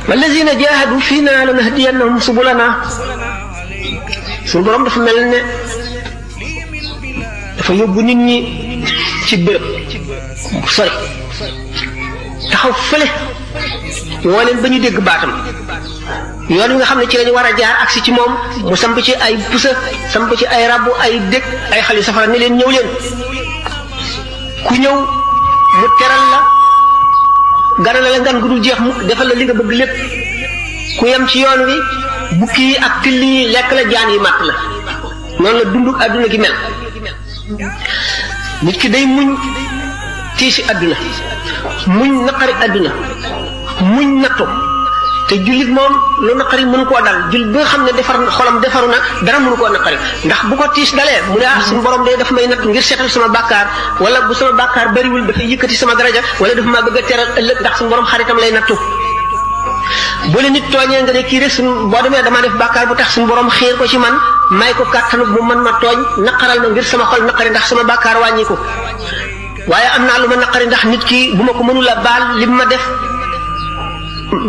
[SPEAKER 1] wallazina jahadu fina lanahdiyannahum subulana suñu borom dafa mel ne dafa yóbbu nit ñi ci béréb bu sori taxaw fële woo leen ba ñu dégg baatam yoon wi nga xam ne ci lañu war a jaar agsi ci moom mu samp ci ay pusa samp ci ay rabbu ay dëkk ay xali safara ne leen ñëw leen ku ñëw mu teral la gana la ngan gudul jeex mukk defal la li nga bëgg lépp ku yem ci yoon wi bukki yi ak till yi lekk la jaan yi màtt la noonu la dundu àdduna gi mel nit ki day muñ tiisi àdduna muñ naqari àdduna muñ nattu te jullit moom lu naqari mënu koo dal jullit bi nga xam ne xolam defaru na dara mënu koo naqari ndax bu ko tiis dalee mu ne suñu borom day daf may natt ngir seetal sama bàkkaar wala bu sama bàkkaar bariwul dafay yëkkati sama daraja wala dafa maa bëgg a teral ëllëg ndax suñu borom xaritam lay nattu boo leen nit tooñee nga ne kii rek suñu boo demee damaa def bàkkaar bu tax suñu borom xiir ko ci man may ko kàttanu bu mën ma tooñ naqaral ma ngir sama xol naqari ndax sama bàkkaar wàññi ko waaye am naa lu ma naqari ndax nit ki bu ma ko mënula baal lim ma def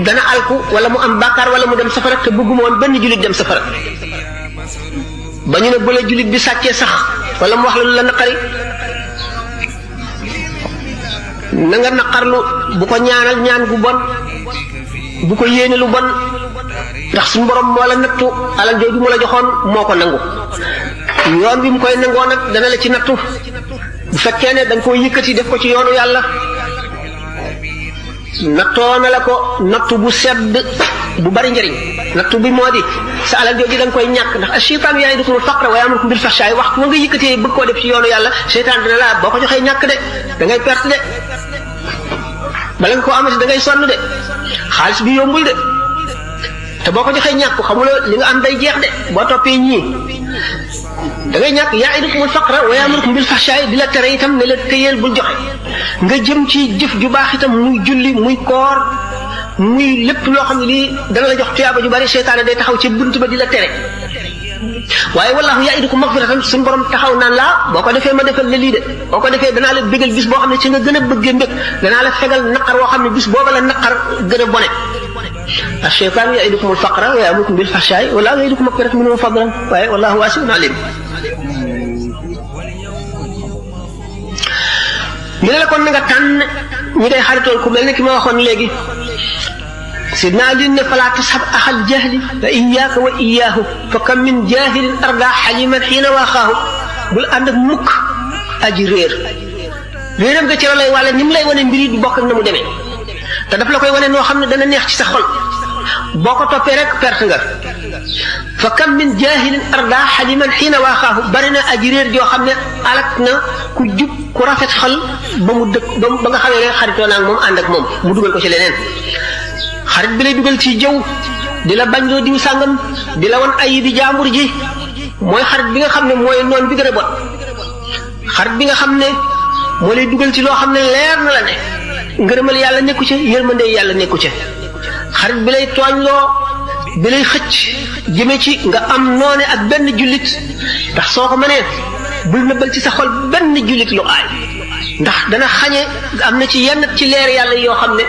[SPEAKER 1] dana alku wala mu am bàkkaar wala mu dem safara te bëgguma woon benn jullit dem safara ba ñu ne bu la jullit bi sàccee sax wala mu wax la lu la naqari na nga naqarlu bu ko ñaanal ñaan gu bon bu ko yéene lu bon ndax suñu borom moo la nattu alal jooju mu la joxoon moo ko nangu yoon bi mu koy nangoo nag dana la ci nattu bu fekkee ne danga koo yëkkati def ko ci yoonu yàlla nattoo na la ko nattu bu sedd bu bari njëriñ nattu bi moo di sa alal jooju da nga koy ñàkk ndax as-shaytaan ya'idukumul faqra wa ya'murukum bil fahshaa'i waxtu wa nga yëkkatee bëgg koo def ci yoonu yàlla seytaan dina la boo ko joxee ñàkk de da ngay perte de bala nga koo amati da ngay sonn de xaalis bi yombul de te boo ko joxee ñàkk xamuloo li nga am day jeex de boo toppee ñii da ngay ñàkk ya'idukumul faqra wa ya'murukum bil fahsha'i di la tere itam ne la téyeel bul joxe nga jëm ci jëf ju baax itam muy julli muy koor muy lépp loo xam ne lii dana la jox tuyaaba ju bari seytaane day taxaw ci bunt ba di la tere waaye wallahu ya'idukum maghfiratan suñu borom taxaw naan laa boo ko defee ma defal la lii de boo ko defee danaa la bégal bis boo xam ne ci nga gën a bëggee mbég danaa la fegal naqar woo xam ne bis booba la naqar gën a bone ash-shaytaanu ya'idukumul faqra wa ya'murukum bil fahshaa'i wallahu ya'idukum maghfiratan minhu wa fadlan waaye wallahu waasi'un alim ñu ne la kon na nga tànn ñi ngay xaritool ku mel ne ki ma waxoon léegi sidna Ali ne falaa tashab axal jahli fa iyaaka wa iyaahu fa kam min jaahilin arda xaliman xiina waaxaahu bul ànd ak mukk aji réeram nga ci la lay wàlle ni mu lay wane mbir yi du bokk ak na mu demee te daf la koy wane noo xam ne dana neex ci sa xol boo ko toppee rek perte nga fa kam min jaahilin arda xaliman xiina waaxaahu bari na aji réer joo xam ne alak na ku jub ku rafet xol ba mu dëkk ba nga xamee ne xaritoo naa ak moom ànd ak moom mu dugal ko ci leneen xarit bi lay dugal ci jëw di la bañ loo diw sàngam di la wan ay bi jaambur ji mooy xarit bi nga xam ne mooy noon bi gën a bon xarit bi nga xam ne moo lay dugal ci loo xam ne leer na la ne ngërëmal yàlla nekku ca yërmande yàlla nekku ca xarit bi lay tooñ loo bi lay xëcc jëme ci nga am noone ak benn jullit ndax soo ko mënee bul nëbbal ci sa xol benn jullit lu aay ndax dana xañe am na ci yenn ci leer yàlla yoo xam ne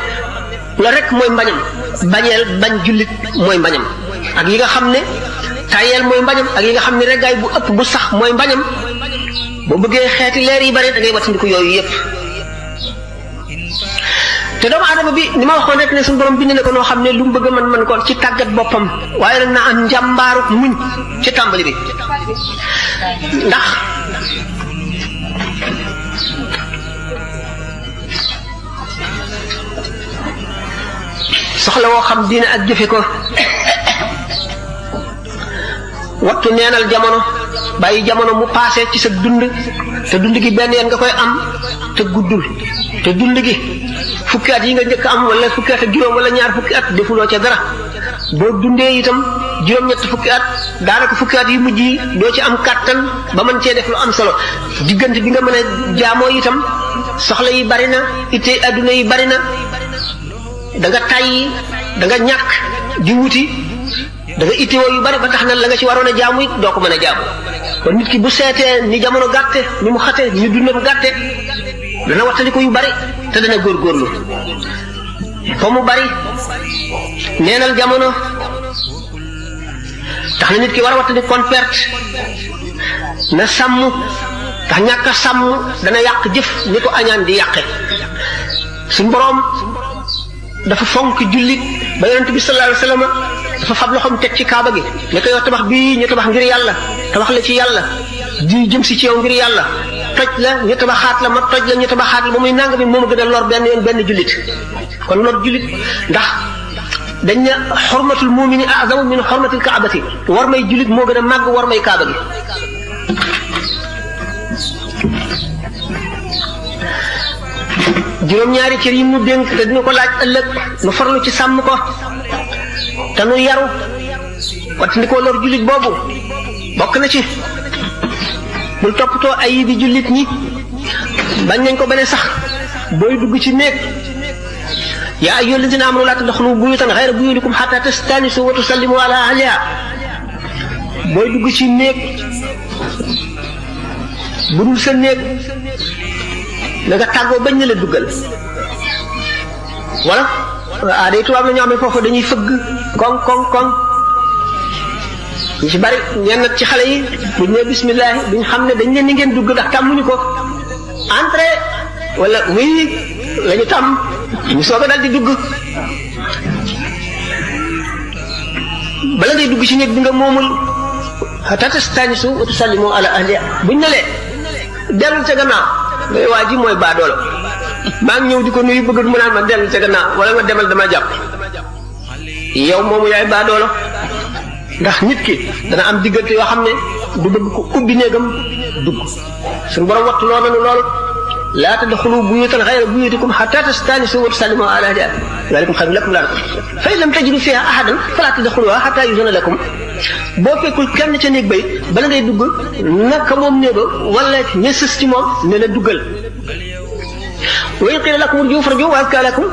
[SPEAKER 1] la rek mooy mbañam bañ jullit mooy mbañam ak yi nga xam ne tayeel mooy mbañam ak yi nga xam ne reggaay bu ëpp bu sax mooy mbañam boo bëggee xeeti leer yi bari da ngay wattandiku yooyu yépp te doomu aadama bi ni ma waxoon rek ne suñu borom bind na ko noo xam ne lu mu bëgg man ko ci tàggat boppam waaye nag na am njàmbaaru muñ ci tàmbali bi ndax soxla woo xam diine ak jëfe ko wattu neenal jamono bàyyi jamono mu paase ci sa dund te dund gi benn yoon nga koy am te guddul te dund gi fukki at yi nga njëkk am wala fukki at ak juróom wala ñaar fukki at defuloo ca dara boo dundee itam juróom-ñett fukki at daanaka fukki at yu mujj yi doo ci am kàttan ba mën cee def lu am solo diggante bi nga mën a jaamoo itam soxla yi bari na ittee adduna yi bari na da nga tàyyi da nga ñàkk di wuti da nga ittewoo yu bari ba tax na la nga ci waroon a jaamu it doo ko mën a jaamu kon nit ki bu seetee ni jamono gàtte ni mu xate ni dundam gàtte dana wattandi ko yu bari te dana góorgóorlu fa mu bari neenal jamono tax na nit ki war a wattandi kon perte na sàmm tax ñàkk a sàmm dana yàq jëf ni ko añaan di yàqe suñ boroom dafa fonk jullit ba yonent bi sallallahu alayhi wasallam dafa fab loxoom teg ci kaaba gi ne ko yow tabax bii ñu tabax ngir yàlla tabax la ci yàlla di jëm si ci yow ngir yàlla toj la ñu tabaxaat la ma toj la ñu tabaxaat la ba muy nanga bi moom a gën a lor benn yoon benn jullit kon lor jullit ndax dañ ne xormatul mumini azamu min xormatil kaabati war may jullit moo gën a màgg war may kaaba gi juróom-ñaari cër yi mu dénk te dina ko laaj ëllëg nu farlu ci sàmm ko te nu yaru wattandikoo lor jullit boobu bokk na ci bul toppatoo ay yi di jullit ñi bañ nañ ko bane sax booy dugg ci néeg yaa ayyuhal lazina amanu laa tadxulu buyutan xayra buyutikum xataa tastanisu wa tusallimu ala ahliha booy dugg ci néeg bu dul sa néeg na nga tàggoo bañ na la duggal wala day tubaab la ñoo xam ne foofu dañuy fëgg koŋ koŋ koŋ ñu ci bari ñenn ci xale yi buñ ne bismillah duñ xam ne dañ leen ni ngeen dugg ndax tàmmuñu ko entrée wala oui la ñu tàmm ñu soog a dal di dugg bala ngay dugg ci néeg bi nga moomul hatta tastanisu wa tusallimu ala ahliha buñ ne lee dellu ca gannaaw ngay waa ji mooy baadoolo maa ngi ñëw di ko nuyu bëgg mu naan ma dellu ca gannaaw wala nga demal dama jàpp yow moomu yaay baadoolo ndax nit ki dana am diggante yoo xam ne du bëgg ko ubbi néegam dugg suñu borom wattu loo nanu loolu laa tadxulu buyutan xayra buyutikum xataa tastanisu wa tusallimu ala ahliha dalikum xayrun lakum laa fa in lam tajidu fiha ahadan falaa tadxuluha xataa yuzana lakum boo fekkul kenn ca néeg bay bala ngay dugg naka moom néega wala ña sës ci moom ne la duggal wa in qila lakum urji'u farji'u wa azka lakum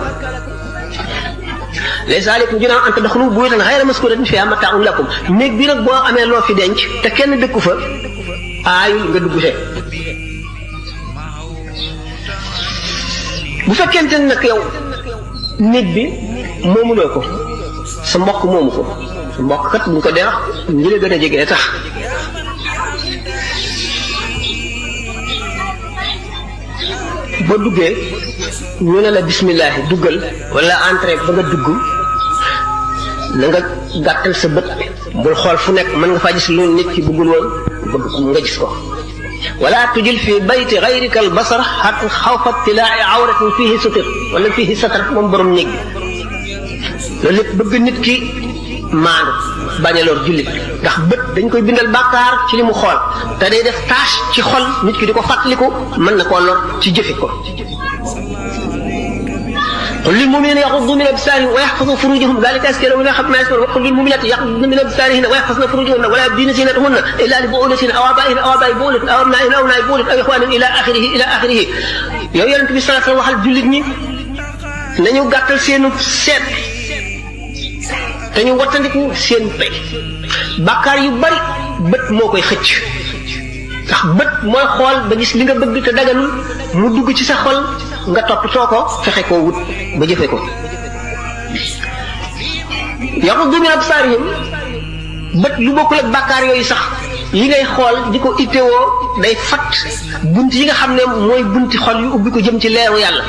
[SPEAKER 1] laysa alaykum junahun an tadkhulu buyutan ghayra maskuratin fiha mata'un lakum néeg bi nag boo amee loo fi denc te kenn dëkku fa aayul nga dugg see bu fekkente ne nag yow néeg bi moomuloo ko sa mbokk moomu ko sa mbokk kat buñ ko dee wax ñi la gën a jege tax boo duggee ñu ne la bismillah duggal wala entrée ba nga dugg na nga gàttal sa bët bul xool fu nekk mën nga faa gis lu nit ki bëggul woon bëgg ko nga gis ko wala tujil fi bayti gayrika al basar xat xawfa tilaa'i awratin fihi sutir wala fihi satar moom borom néeg bi loolu lépp bëgg nit ki maandu bañ a lor jullit ndax bët dañ koy bindal bàkkaar ci li mu xool te day def tâche ci xol nit ki di ko fàttaliku mën na koo lor ci jëfe ko قل للمؤمنين يغضوا من أبصارهم ويحفظوا فروجهم ذلك أزكى لهم ما يسمعون وقل للمؤمنات يغضن من أبصارهن ويحفظن فروجهن ولا يبدين زينتهن إلا لبؤولتهن أو آبائهن أو آباء بؤولتهن أو أبنائهن أو أبناء بؤولتهن أو إخوانهن إلى آخره yow Yonent bi sallallahu alayhi wa sallam waxal jullit ñi nañu gàttal seenu seet te ñu wattandiku seen pay bàkkaar yu bari bët moo koy xëcc ndax bët mooy xool ba gis li nga bëgg te daganul mu dugg ci sa xol nga toppatoo ko fexe koo wut ba jëfe ko yaxuddu min absaarihim bët lu bokkul ak bàkkaar yooyu sax yi ngay xool di ko ittewoo day fat bunt yi nga xam ne mooy bunti xol yu ubbi ko jëm ci leeru yàlla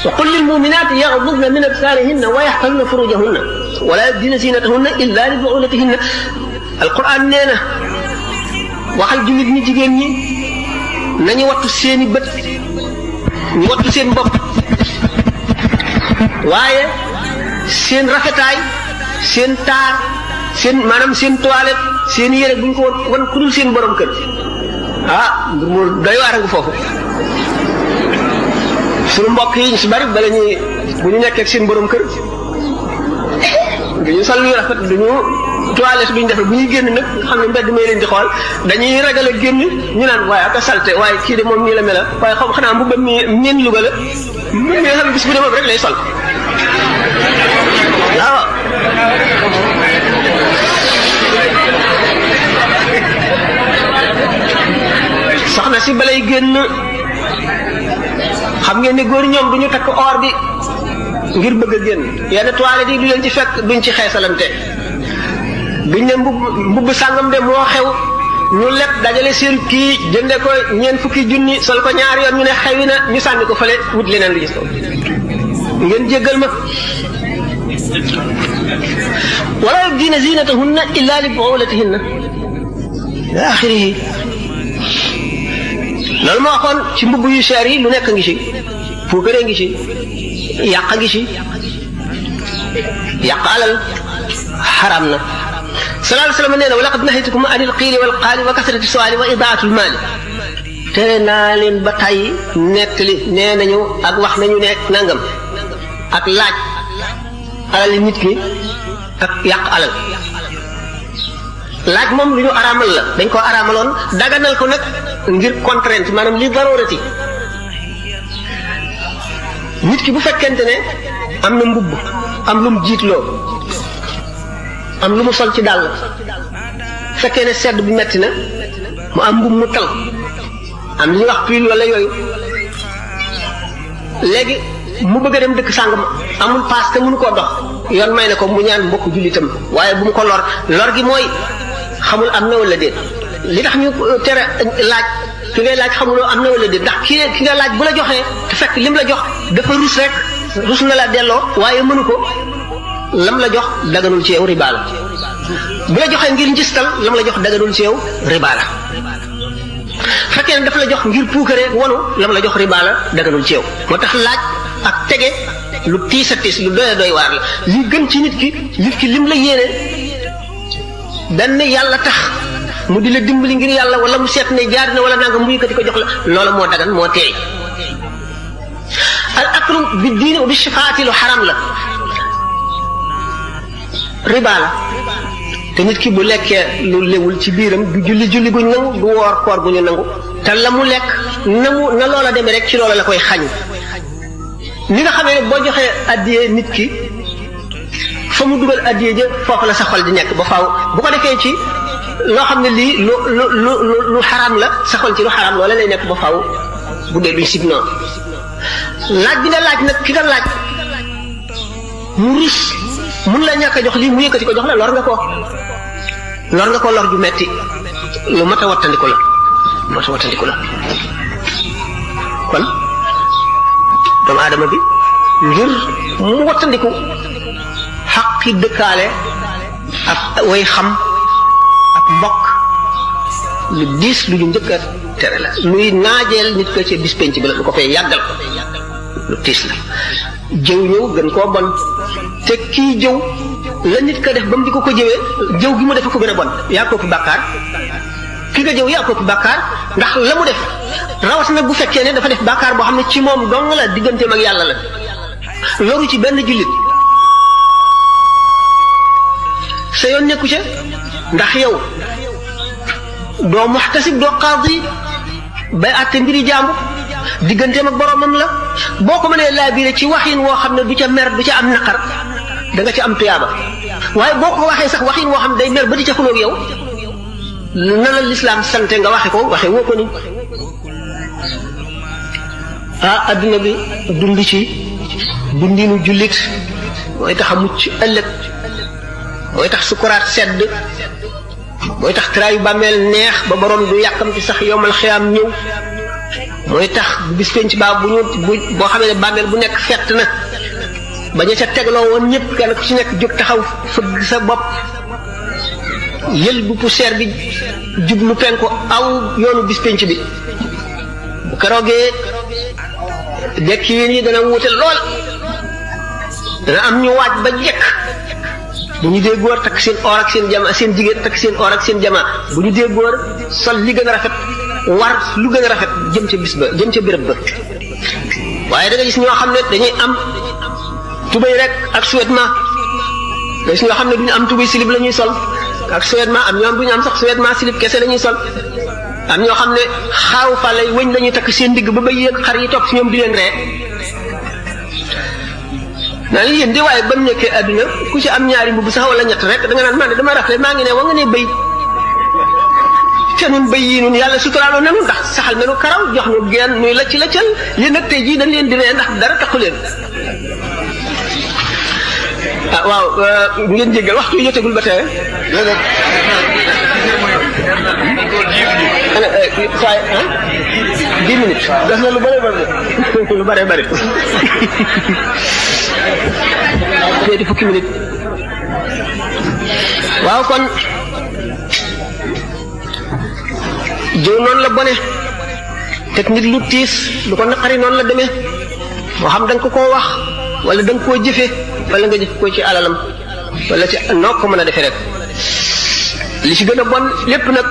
[SPEAKER 1] wa qul lil mu'minaati yaxdudna min absaarihinna wa yaxfazna furujahunna wala yubdina zinatahunna illa li bu'ulatihinna alquran nee na waxal jullit ñi jigéen ñi nañu wattu seeni bët ñu wattu seen bopp waaye seen rafetaay seen taar seen maanaam seen toilette seen yére bu ñu ko wan ku dul seen borom kër mbir mu doy waar nga foofu suñu mbokk yi ñu si bari bala ñuy bu ñu nekkee ak seen borom kër duñu sol yu rafet duñu toilette bi ñu defee bu ñuy génn nag xam ne mbedd may leen di xool dañuy ragal a génn ñu naan waaye ak a salte waaye kii de moom nii la mel waaye xam xanaa mbubbam mi neen Louga la mbubb mi nga xam ne bis bu demee rek lay sol waaw. soxna si balay génn xam ngeen ne góor ñoom du ñu takk or bi ngir bëgg a génn yenn toilette yi du leen ci fekk duñ ci xeesalante. biñ ne mbubb sàngam de moo xew ñu lépp dajale seen kii jënde ko ñeent fukki junni sol ko ñaari yoon ñu ne xewi na ñu sànni ko fële wut leneen lu gis ko ngeen jéggal ma wala yubdina zinatahunna illa li bu'ulatihinna ila axirihi loolu moo waxoon ci mbubb yu cher yi lu nekk ngi ci puukare ngi ci yàq ngi ci yàq alal xaram na sallallahu alayhi wa sallam nee na wa laqad nahaytukum anil qiili wal qaali wa kasrati su'aali wa idaatul maali tere naa leen ba tey nekk li nee nañu ak wax nañu ne nangam ak laaj alal nit ki ak yàq alal laaj moom lu ñu araamal la dañ ko araamaloon daganal ko nag ngir contrainte maanaam li darurati nit ki bu fekkente ne am na mbubb am lu mu jiitloo am lu mu sol ci dàll fekkee ne sedd bi metti na mu am mbubb mu tal am li ñuy wax pull wala yooyu léegi mu bëgg a dem dëkk sàngam amul paas te mënu koo dox yoon may na ko mu ñaan mbokk jullitam waaye bu mu ko lor gi mooy xamul am na wala déet li tax ñu tere laaj ki ngay laaj xamuloo am na wala déet ndax ki nga laaj bu la joxee te fekk lim la jox dafa rus rek rus na la delloo waaye mënu ko lam la jox daganul ci yow riba la bu la joxee ngir njistal lam la jox daganul ci yow riba la fekkee ne daf la jox ngir puukare wanu lam la jox riba la daganul ci yow moo tax laaj ak tege lu tiis a tiis lu doy a doy waar la li gën ci nit ki lim la yéene benn yàlla tax mu di la dimbali ngir yàlla wala mu seet ne jaar na wala nanga mu yëkkati ko jox la loola moo dagan moo teey al aklu bi diini wa bi shifaati lu xaram la riba la te nit ki bu lekkee lu lewul ci biiram du julli guñ nangu du woor koor gu ñu nangu te la mu lekk na loola demee rek ci loola la koy xañ ni nga xamee ne boo joxee addiyee nit ki fa mu dugal addiyee ja foofu la sa xol di nekk ba faaw bu ko defee ci loo xam ne lii lu xaraam la sa xol ci lu xaraam loola lay nekk ba faaw bu dee duñ sib noonu laaj bi nga laaj nag ki nga laaj mu rus mun la ñàkk a jox lii mu yëkkati ko jox la lor nga ko lor ju metti lu mat a wattandiku la kon doomu aadama bi ngir mu wattandiku xaqi dëkkaale ak way xam ak mbokk lu diis lu ñu njëkk a tere la luy naajeel nit ko ci bis penc bi la lu ko fay yàggal lu tiis la jëw ñëw gën koo bon te kii jëw la nit ka def ba mu di ko jëwee jëw gi mu def ko gën a bon yaa ko fi bàkkaar ki nga jëw yaa ko fi bàkkaar ndax la mu def rawat na bu fekkee ne dafa def bàkkaar boo xam ne ci moom dong la digganteem ak yàlla la loru ci benn jullit sa yoon nekku ca ndax yow doo muxtasib doo qaadi bay àtte mbiri jàmbu digganteem ak boromam la boo ko mënee laabire ci waxin woo xam ne du ca mer du ca am naqar da nga ci am tuyaaba waaye boo ko waxee sax waxin woo xam ne day mer ba di ca xuloog yow na la lislaam sante nga waxe woo ko ni adduna bi dund ci dundinu jullit mooy tax a mucc ëllëg mooy tax sukuraat sedd mooy tax traayu bàmmeel neex ba borom du yàkkamti sax yomal xiyaam ñëw mooy tax bis penc baa boo xamee ne bàmmeel bu nekk fett na ba ña ca tegloo woon ñëpp kenn ku ci nekk jóg taxaw fëgg sa bopp yël bu poussière bi jublu penku aw yoonu bis penc bi bu keroogee dekk yi dana wuute lool dana am ñu waaj ba jekk bu ñu dee góor takk seen or ak seen jama seen jigéen takk seen or ak seen jama bu ñu dee góor sol li gën a rafet war lu gën a rafet jëm ca bis ba jëm ca béréb ba waaye da nga gis ñoo xam ne dañuy am tubéy rek ak sous-vêtement da gis ñoo xam ne duñu am tubéy silib la ñuy sol ak sous-vêtement am ñoom duñu am sax sous-vêtement silib kese la ñuy sol am ñoo xam ne xaaw fa lay wëñ la ñuy takk seen digg ba bay yéeg xar yi topp si ñoom di leen ree naa ni yéen de waaye ba mu nekkee àdduna ku ci am ñaari mbubb sax wala ñett rek da nga naan man de dama rafle maa ngi ne wa nga ne bëy te nun bëy yi nun yàlla suturaaloon nanu ndax saxal nanu karaw jox nu geen nuy lacc laccal yéen nag tey jii dañ leen di ree ndax dara taxu leen waaw ngeen jéggal waxtu yi jotagul ba tey waaye 10 minutes des na lu bare bare ñeenti fukki minutes waaw kon jëw noonu la bone teg nit lu tiis lu ko naqari noonu la demee moo xam da nga ko koo wax wala da nga koo jëfe wala nga jëf ko ci alalam wala ci noo ko mën a defee rek li ci gën a bon lépp nag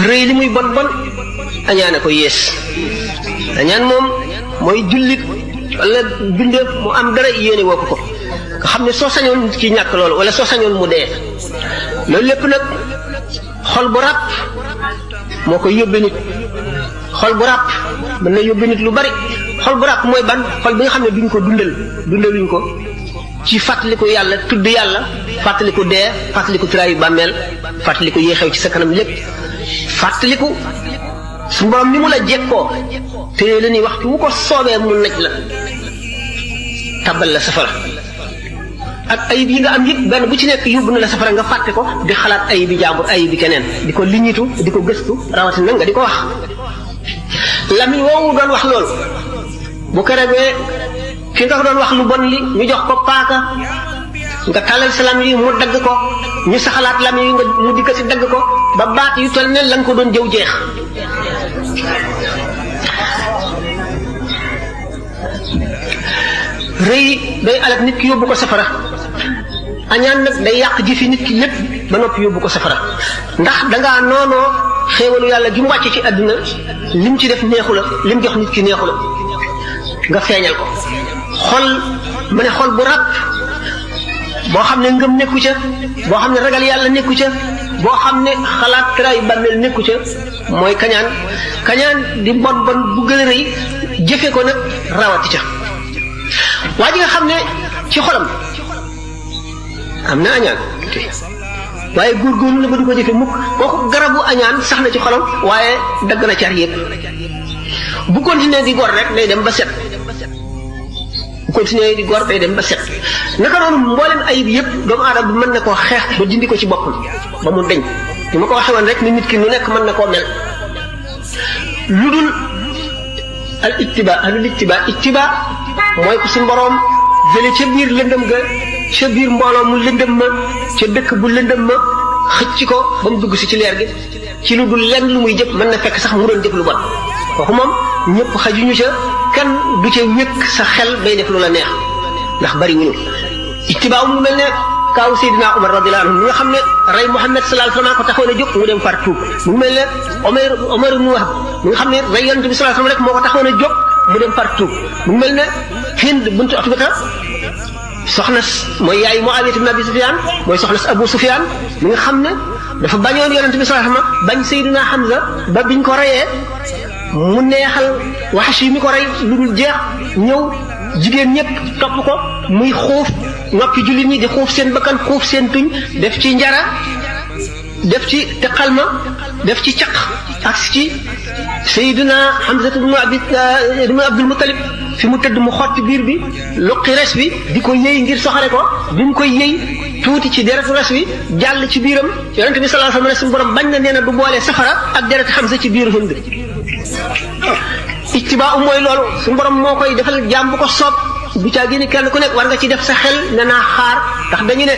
[SPEAKER 1] rëy li muy bon bon añaane ko yées añaan moom mooy jullit wala bindeef mu am dara yéene woo ko nga xam ne soo sañoon nit ki ñàkk loolu wala soo sañoon mu dee loolu lépp nag xol bu ràpp moo koy yóbbe nit xol bu ràpp mën na yóbbe nit lu bari xol bu ràpp mooy ban xol bi nga xam ne duñ ko dundaluñ ko ci fàttaliku yàlla tudd yàlla fàttaliku dee fàttaliku tiraayu bàmmeel fàttaliku yéexew ci sa kanam lépp fàttaliku su borom ni mu la jekkoo te la ni waxtu wu ko soobee mu naj la tabal la safara ak ayib yi nga am yëpp benn bu ci nekk yóbbu na la safara nga fàtte ko di xalaat ayib bi jàmbur ayib bi keneen di ko liñitu di ko gëstu rawatina nga di ko wax lamiñ woowu doon wax loolu bu keregee ki nga doon wax lu bon li ñu jox ko paaka nga talal sa lam yi mu dagg ko ñu saxalaat lam yi nga mu dikk si dagg ko ba baat yu toll ne la nga ko doon jëw jeex rëy day alak nit ki yóbbu ko safara añaan nag day yàq jëfi nit ki lépp ba noppi yóbbu ko safara ndax dangaa noonoo xéewalu yàlla gi mu wàcce ci àdduna lim ci def neexu la lim jox nit ki neexu la nga feeñal ko xol ma ne xol bu ràpp boo xam ne ngëm nekku ca boo xam ne ragal yàlla nekku ca boo xam ne xalaat tray bàmmeel nekku ca mooy kañaan. kañaan di bon bon bu gën a rëy jëfe ko nag rawati ca. waa ji nga xam ne ci xolam am na añaan waaye góorgóorlu na ba du ko jëfe mukk kooku garabu añaan sax na ci xolam waaye dagg na car yëpp. bu continuer di gor rek day dem ba set bu continuer di gor day dem ba set naka noonu mboolem ayib yëpp doomu aadama bi mën na koo xeex ba dindi ko ci boppam ba mu deñ ni ma ko waxee woon rek ni nit ki nu nekk mën na koo mel lu dul al ittiba mooy ko suñu boroom jële ca biir lëndëm ga ca biir mbooloo mu lëndëm ma ca dëkk bu lëndëm ma xëcc ko ba mu dugg si ci leer gi ci lu dul lenn lu muy jëf mën na fekk sax mu doon jëf lu bon kooku moom ñëpp xajuñu ca kenn du ca wékk sa xel bay def lu la neex ndax bari wuñu ittibaa mu mel ne kaaw Seydina Omar radiyallahu anhu mi nga xam ne rey Muhammad sallallahu alayhi wasallam ko taxoon a jóg mu dem far tuub mu mel ne Omar ibn Wahb mi nga xam ne rey Yonent bi sallallahu alayhi wasallam rek moo ko taxoon a jóg mu dem far tuub mu mel ne Hind bint Utbata soxna mooy yaay Muawiya ibn Abi Sufyan mooy soxna Abu Sufyan mi nga xam ne dafa bañoon Yonent bi sallallahu alayhi wasallam bañ Seydina Hamza ba biñ ko reyee mu neexal Wahshi mi ko rey lu dul jeex ñëw jigéen ñëpp topp ko muy xuuf noppi jullit ñi di xuuf seen bakkan xuuf seen tuñ def ci njara def ci teqalma def ci caq ak ci Seydina Hamza ibn Abdul Muttalib fi mu tëdd mu xotti biir bi luqi res bi di ko yëy ngir soxare ko bi mu koy yëy tuuti ci deretu res bi jàll ci biiram Yonent bi sallallahu alayhi wasallam suñu borom bañ na nee na du boole safara ak deret Hamza ci biiru Hind ittibaa mooy loolu suñu borom moo koy defal jaam bu ko soob bu caa génne kenn ku nekk war nga ci def sa xel ne naa xaar ndax dañu ne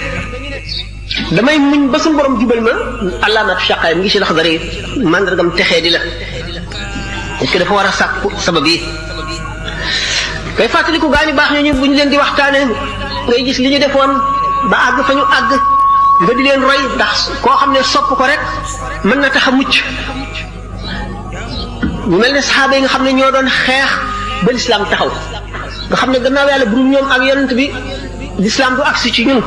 [SPEAKER 1] damay muñ ba suñu borom jubal ma alaamatu shaqaay mi ngi ci Laxdari mandargam texee di la est-ce que dafa war a sàkku sabab yi kay fàttaliku gaa ñu baax ñooñu bu ñu leen di waxtaane ngay gis li ñu defoon ba àgg fa ñu àgg nga di leen roy ndax koo xam ne sopp ko rek mën na tax a mucc ñu mel ne saxaaba yi nga xam ne ñoo doon xeex ba lislaam taxaw nga xam ne gannaaw yàlla bu dul ñoom ak yonent bi lislaam du agsi ci ñun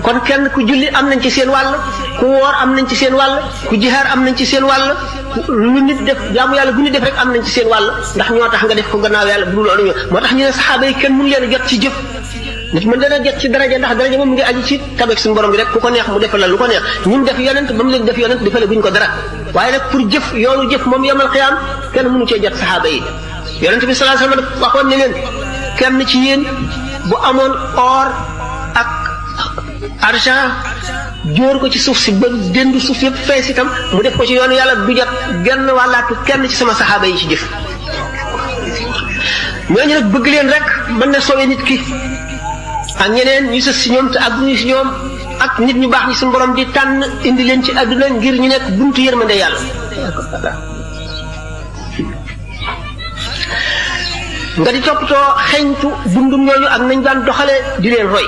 [SPEAKER 1] kon kenn ku julli am nañ ci seen wàll ku woor am nañ ci seen wàll ku jihaar am nañ ci seen wàll lu nit def jaamu yàlla bu nit def rek am nañ ci seen wàll ndax ñoo tax nga def ko gannaaw yàlla bu dul loolu ñoo moo tax ñu ne saxaaba yi kenn mënu leen a jot ci jëf nit mën dana jot ci daraja ndax daraja moom mu ngi aju ci tabeek suñu borom bi rek ku ko neex mu defal la lu ko neex ñun def yonent ba mu leen def yonent defale buñ ko dara waaye nag pour jëf yoonu jëf moom yamal xiyaam kenn mënu cee jot saxaaba yi yonent bi sallallahu alayhi wasallam waxoon ne leen kenn ci yéen bu amoon or ak argent jóor ko ci suuf si ba dendu suuf yëpp fees itam mu def ko ci yoonu yàlla du jot genn wàllaatu kenn ci sama saxaaba yi ci jëf ñooñu nag bëgg leen rek mën na sowe nit ki ak ñeneen ñu sës si ñoom te àgguñu si ñoom ak nit ñu baax ñi suñu borom di tànn indi leen ci àdduna ngir ñu nekk buntu yërmande yàlla nga di toppatoo xeñtu dundum ñooñu ak nañ daan doxale di leen roy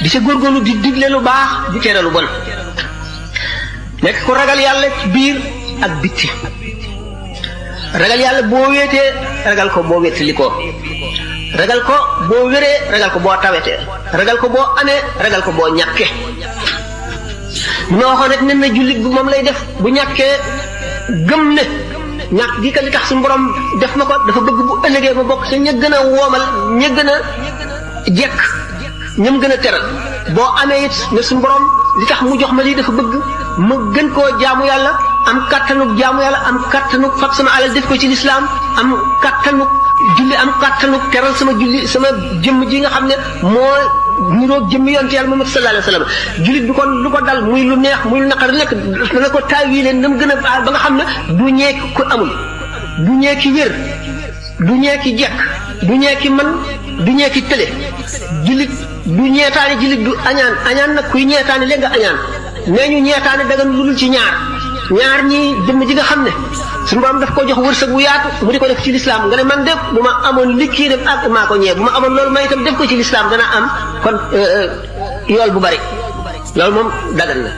[SPEAKER 1] di sa góorgóorlu di digle lu baax di tere lu bon nekk ku ragal yàlla ci biir ak bitti ragal yàlla boo wéetee ragal ko boo wéttali ko ragal ko boo wéree ragal ko boo tawetee ragal ko boo amee ragal ko boo ñàkkee mu waxoon rek ne na jullit bi moom lay def bu ñàkkee gëm ne ñàkk gi ka li tax suñu borom def ma ko dafa bëgg bu ëllëgee ma bokk te ña gën a woomal ña gën a jekk ñam gën a teral boo amee it ne suñu borom li tax mu jox ma lii dafa bëgg ma gën koo jaamu yàlla am kattanug jaamu yàlla am kattanug fab sama alal def ko ci lislaam am kattanug julli am kattanug teral sama julli sama jëmm ji nga xam ne moo niroog jëmmi yonte yàlla Muhammad sallallahu alayhi wa sallam jullit bi kon lu ko dal muy lu neex muy lu naqar nekk dana ko taawilee na mu gën a ba nga xam ne du ñeeki ku amul du ñeeki wér du ñeeki jekk du ñeeki man du ñeeki tële jullit du ñeetaane jullit du añaan nag kuy ñeetaane léegi nga añaan nee ñu ñeetaane dagan lu dul ci ñaar ñi jëmm ji nga xam ne suñu borom daf ko jox wërsëg bu yaatu mu di ko def ci lislaam nga ne man de bu ma amoon li kii def ak maa ko ñee bu ma amoon loolu may itam def ko ci lislaam dana am kon yool bu bari loolu moom dagan na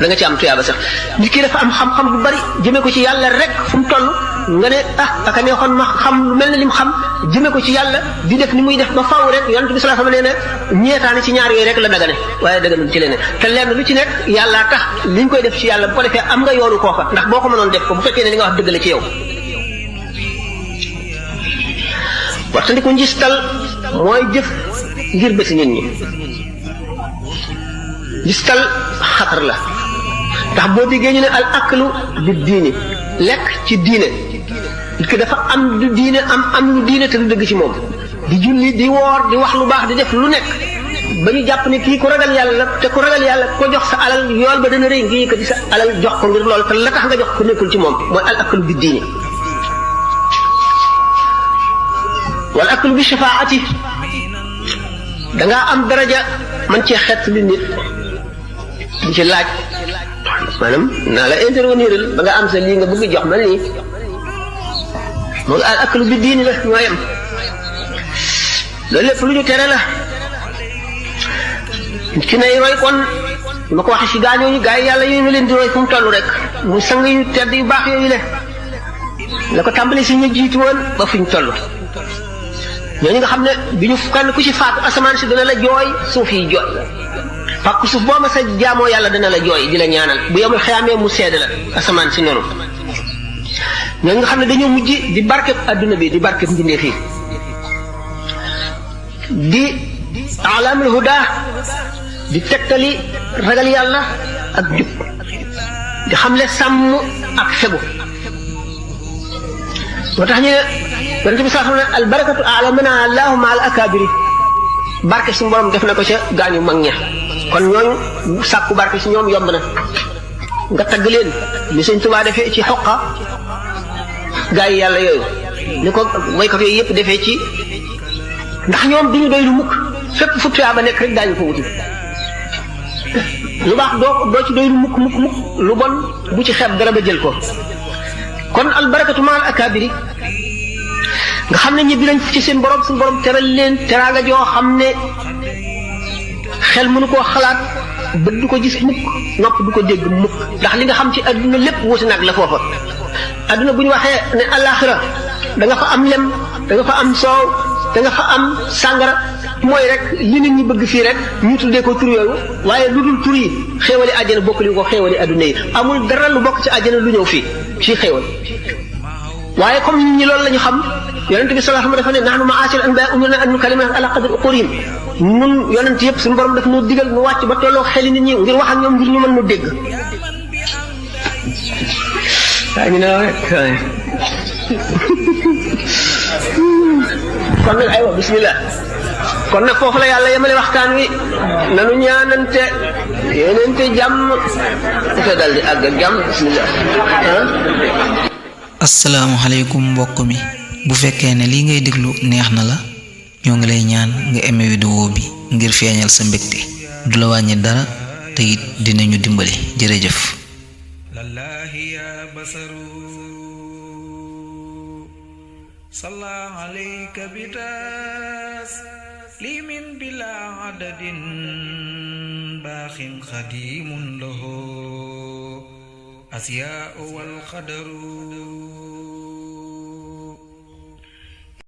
[SPEAKER 1] da nga ci am tuyaaba sax nit ki dafa am xam-xam bu bari jëmee ko ci yàlla rek fu mu toll nga ne aka neexoon ma xam lu mel ne lim xam jëme ko ci yàlla di def ni muy def ba faaw rek yonent bi sallallahu alayhi wasallam nee na ñeetaane ci ñaar yooyu rek la dagane waaye daganul ci leneen te lenn lu ci nekk yàllaa tax liñ koy def ci yàlla bu ko defee am nga yoonu kooka ndax boo ko mënoon def ko bu fekkee ne li nga wax dëgg la ci yow waxtandiku njistal mooy jëf ngir bëti nit ñi njistal xatar la ndax boo déggee ñu ne al aklu bi diini lekk ci diine nit ki dafa am du diine am lu diine te du dëgg ci moom di julli di woor di wax lu baax di def lu nekk ba ñu jàpp ne kii ku ragal yàlla la te ku ragal yàlla ko jox sa alal yool ba dana rëy ngi yëkkati sa alal jox ko ngir loolu te la tax nga jox ko nekkul ci moom mooy al aklu bi diine wal aklu bi shafaati dangaa am daraja man cee xet li nit di ci laaj maanaam naa la intervenir ba nga am sa lii nga bëgg jox ma lii moom al aklu bi diini la ñoo yem loolu lépp lu ñu tere la ki nay roy kon ma ko waxee si gaañooñu gaa yi yàlla yooyu ñu leen di roy fu mu toll rek mu sang yu tedd yu baax yooyu le la ko tàmbali si ñu jiitu woon ba fu ñu toll ñooñu nga xam ne bi ñu kenn ku ci faatu asamaan si dana la jooy suuf yi jooy fàkk suuf boo ma sa jaamoo yàlla dana la jooy di la ñaanal bu yemul xeyaamee mu sedd la asamaan si noonu ñooñu nga xam ne dañoo mujj di barkeb adduna bi di barkeb mbindeef yi di alamul huda di tegtali ragal yàlla ak jub di xamle sàmm ak fegu moo tax ñu ne yonent bi sax ne al barakatu a'lamana allahu ma al akabiri barke suñu borom def na ko ca gaañu mag ña kon ñooñu sàkku barke si ñoom yomb na nga tagg leen li Sëñ Tuubaa defee ci xoqa gaa yi yàlla yooyu ni ko waykat yooyu yëpp defee ci ndax ñoom duñu doy lu mukk fépp fu tuyaaba nekk rek daañu ko wuti lu baax doo ci doy lu mukk lu bon bu ci xeeb dara ba jël ko kon al barakatu ma al akabiri nga xam ne ñibbi nañ ci seen borom suñu borom teral leen teraanga joo xam ne xel mënu koo xalaat bët du ko gis mukk nopp du ko dégg mukk ndax li nga xam ci adduna lépp wuti nag la foofa adduna bu ñu waxee ne alaxira da nga fa am lem da nga fa am soow da nga fa am sàngara mooy rek li nit ñi bëgg fii rek ñu tuddee ko tur yooyu waaye lu dul tur yi xéewali àjjana bokk li ko xéewali adduna yi amul dara lu bokk ci àjjana lu ñëw fii ci xéewal waaye comme nit ñi loolu la ñu xam yonent bi sallallahu alayhi wa sallam dafa ne nahnu ma'ashir anbiya umirna an nukallima ala qadri uqulihim ñun yonent yëpp suñu borom daf ñu digal mu wàcc ba tolloo xeli nit ñi ngir wax ak ñoom ngir ñu mën ñu dégg waaye ñu ne rek kon nag aywa bismillah kon nag foofu la yàlla yemale waxtaan wi nanu ñaanante yéenante jàmm te dal di àgg ak jàmm bismillah
[SPEAKER 2] asalaamaaleykum mbokk mi bu fekkee ne lii ngay déglu neex na la ñoo ngi lay ñaan nga aimé vidéo bi ngir feeñal sa mbégte du la wàññi dara te it dinañu dimbali jërëjëf lallahi ya basaru salla alayka bitas limin bila adadin baaxin xadimun lahu asyaa wal qadaru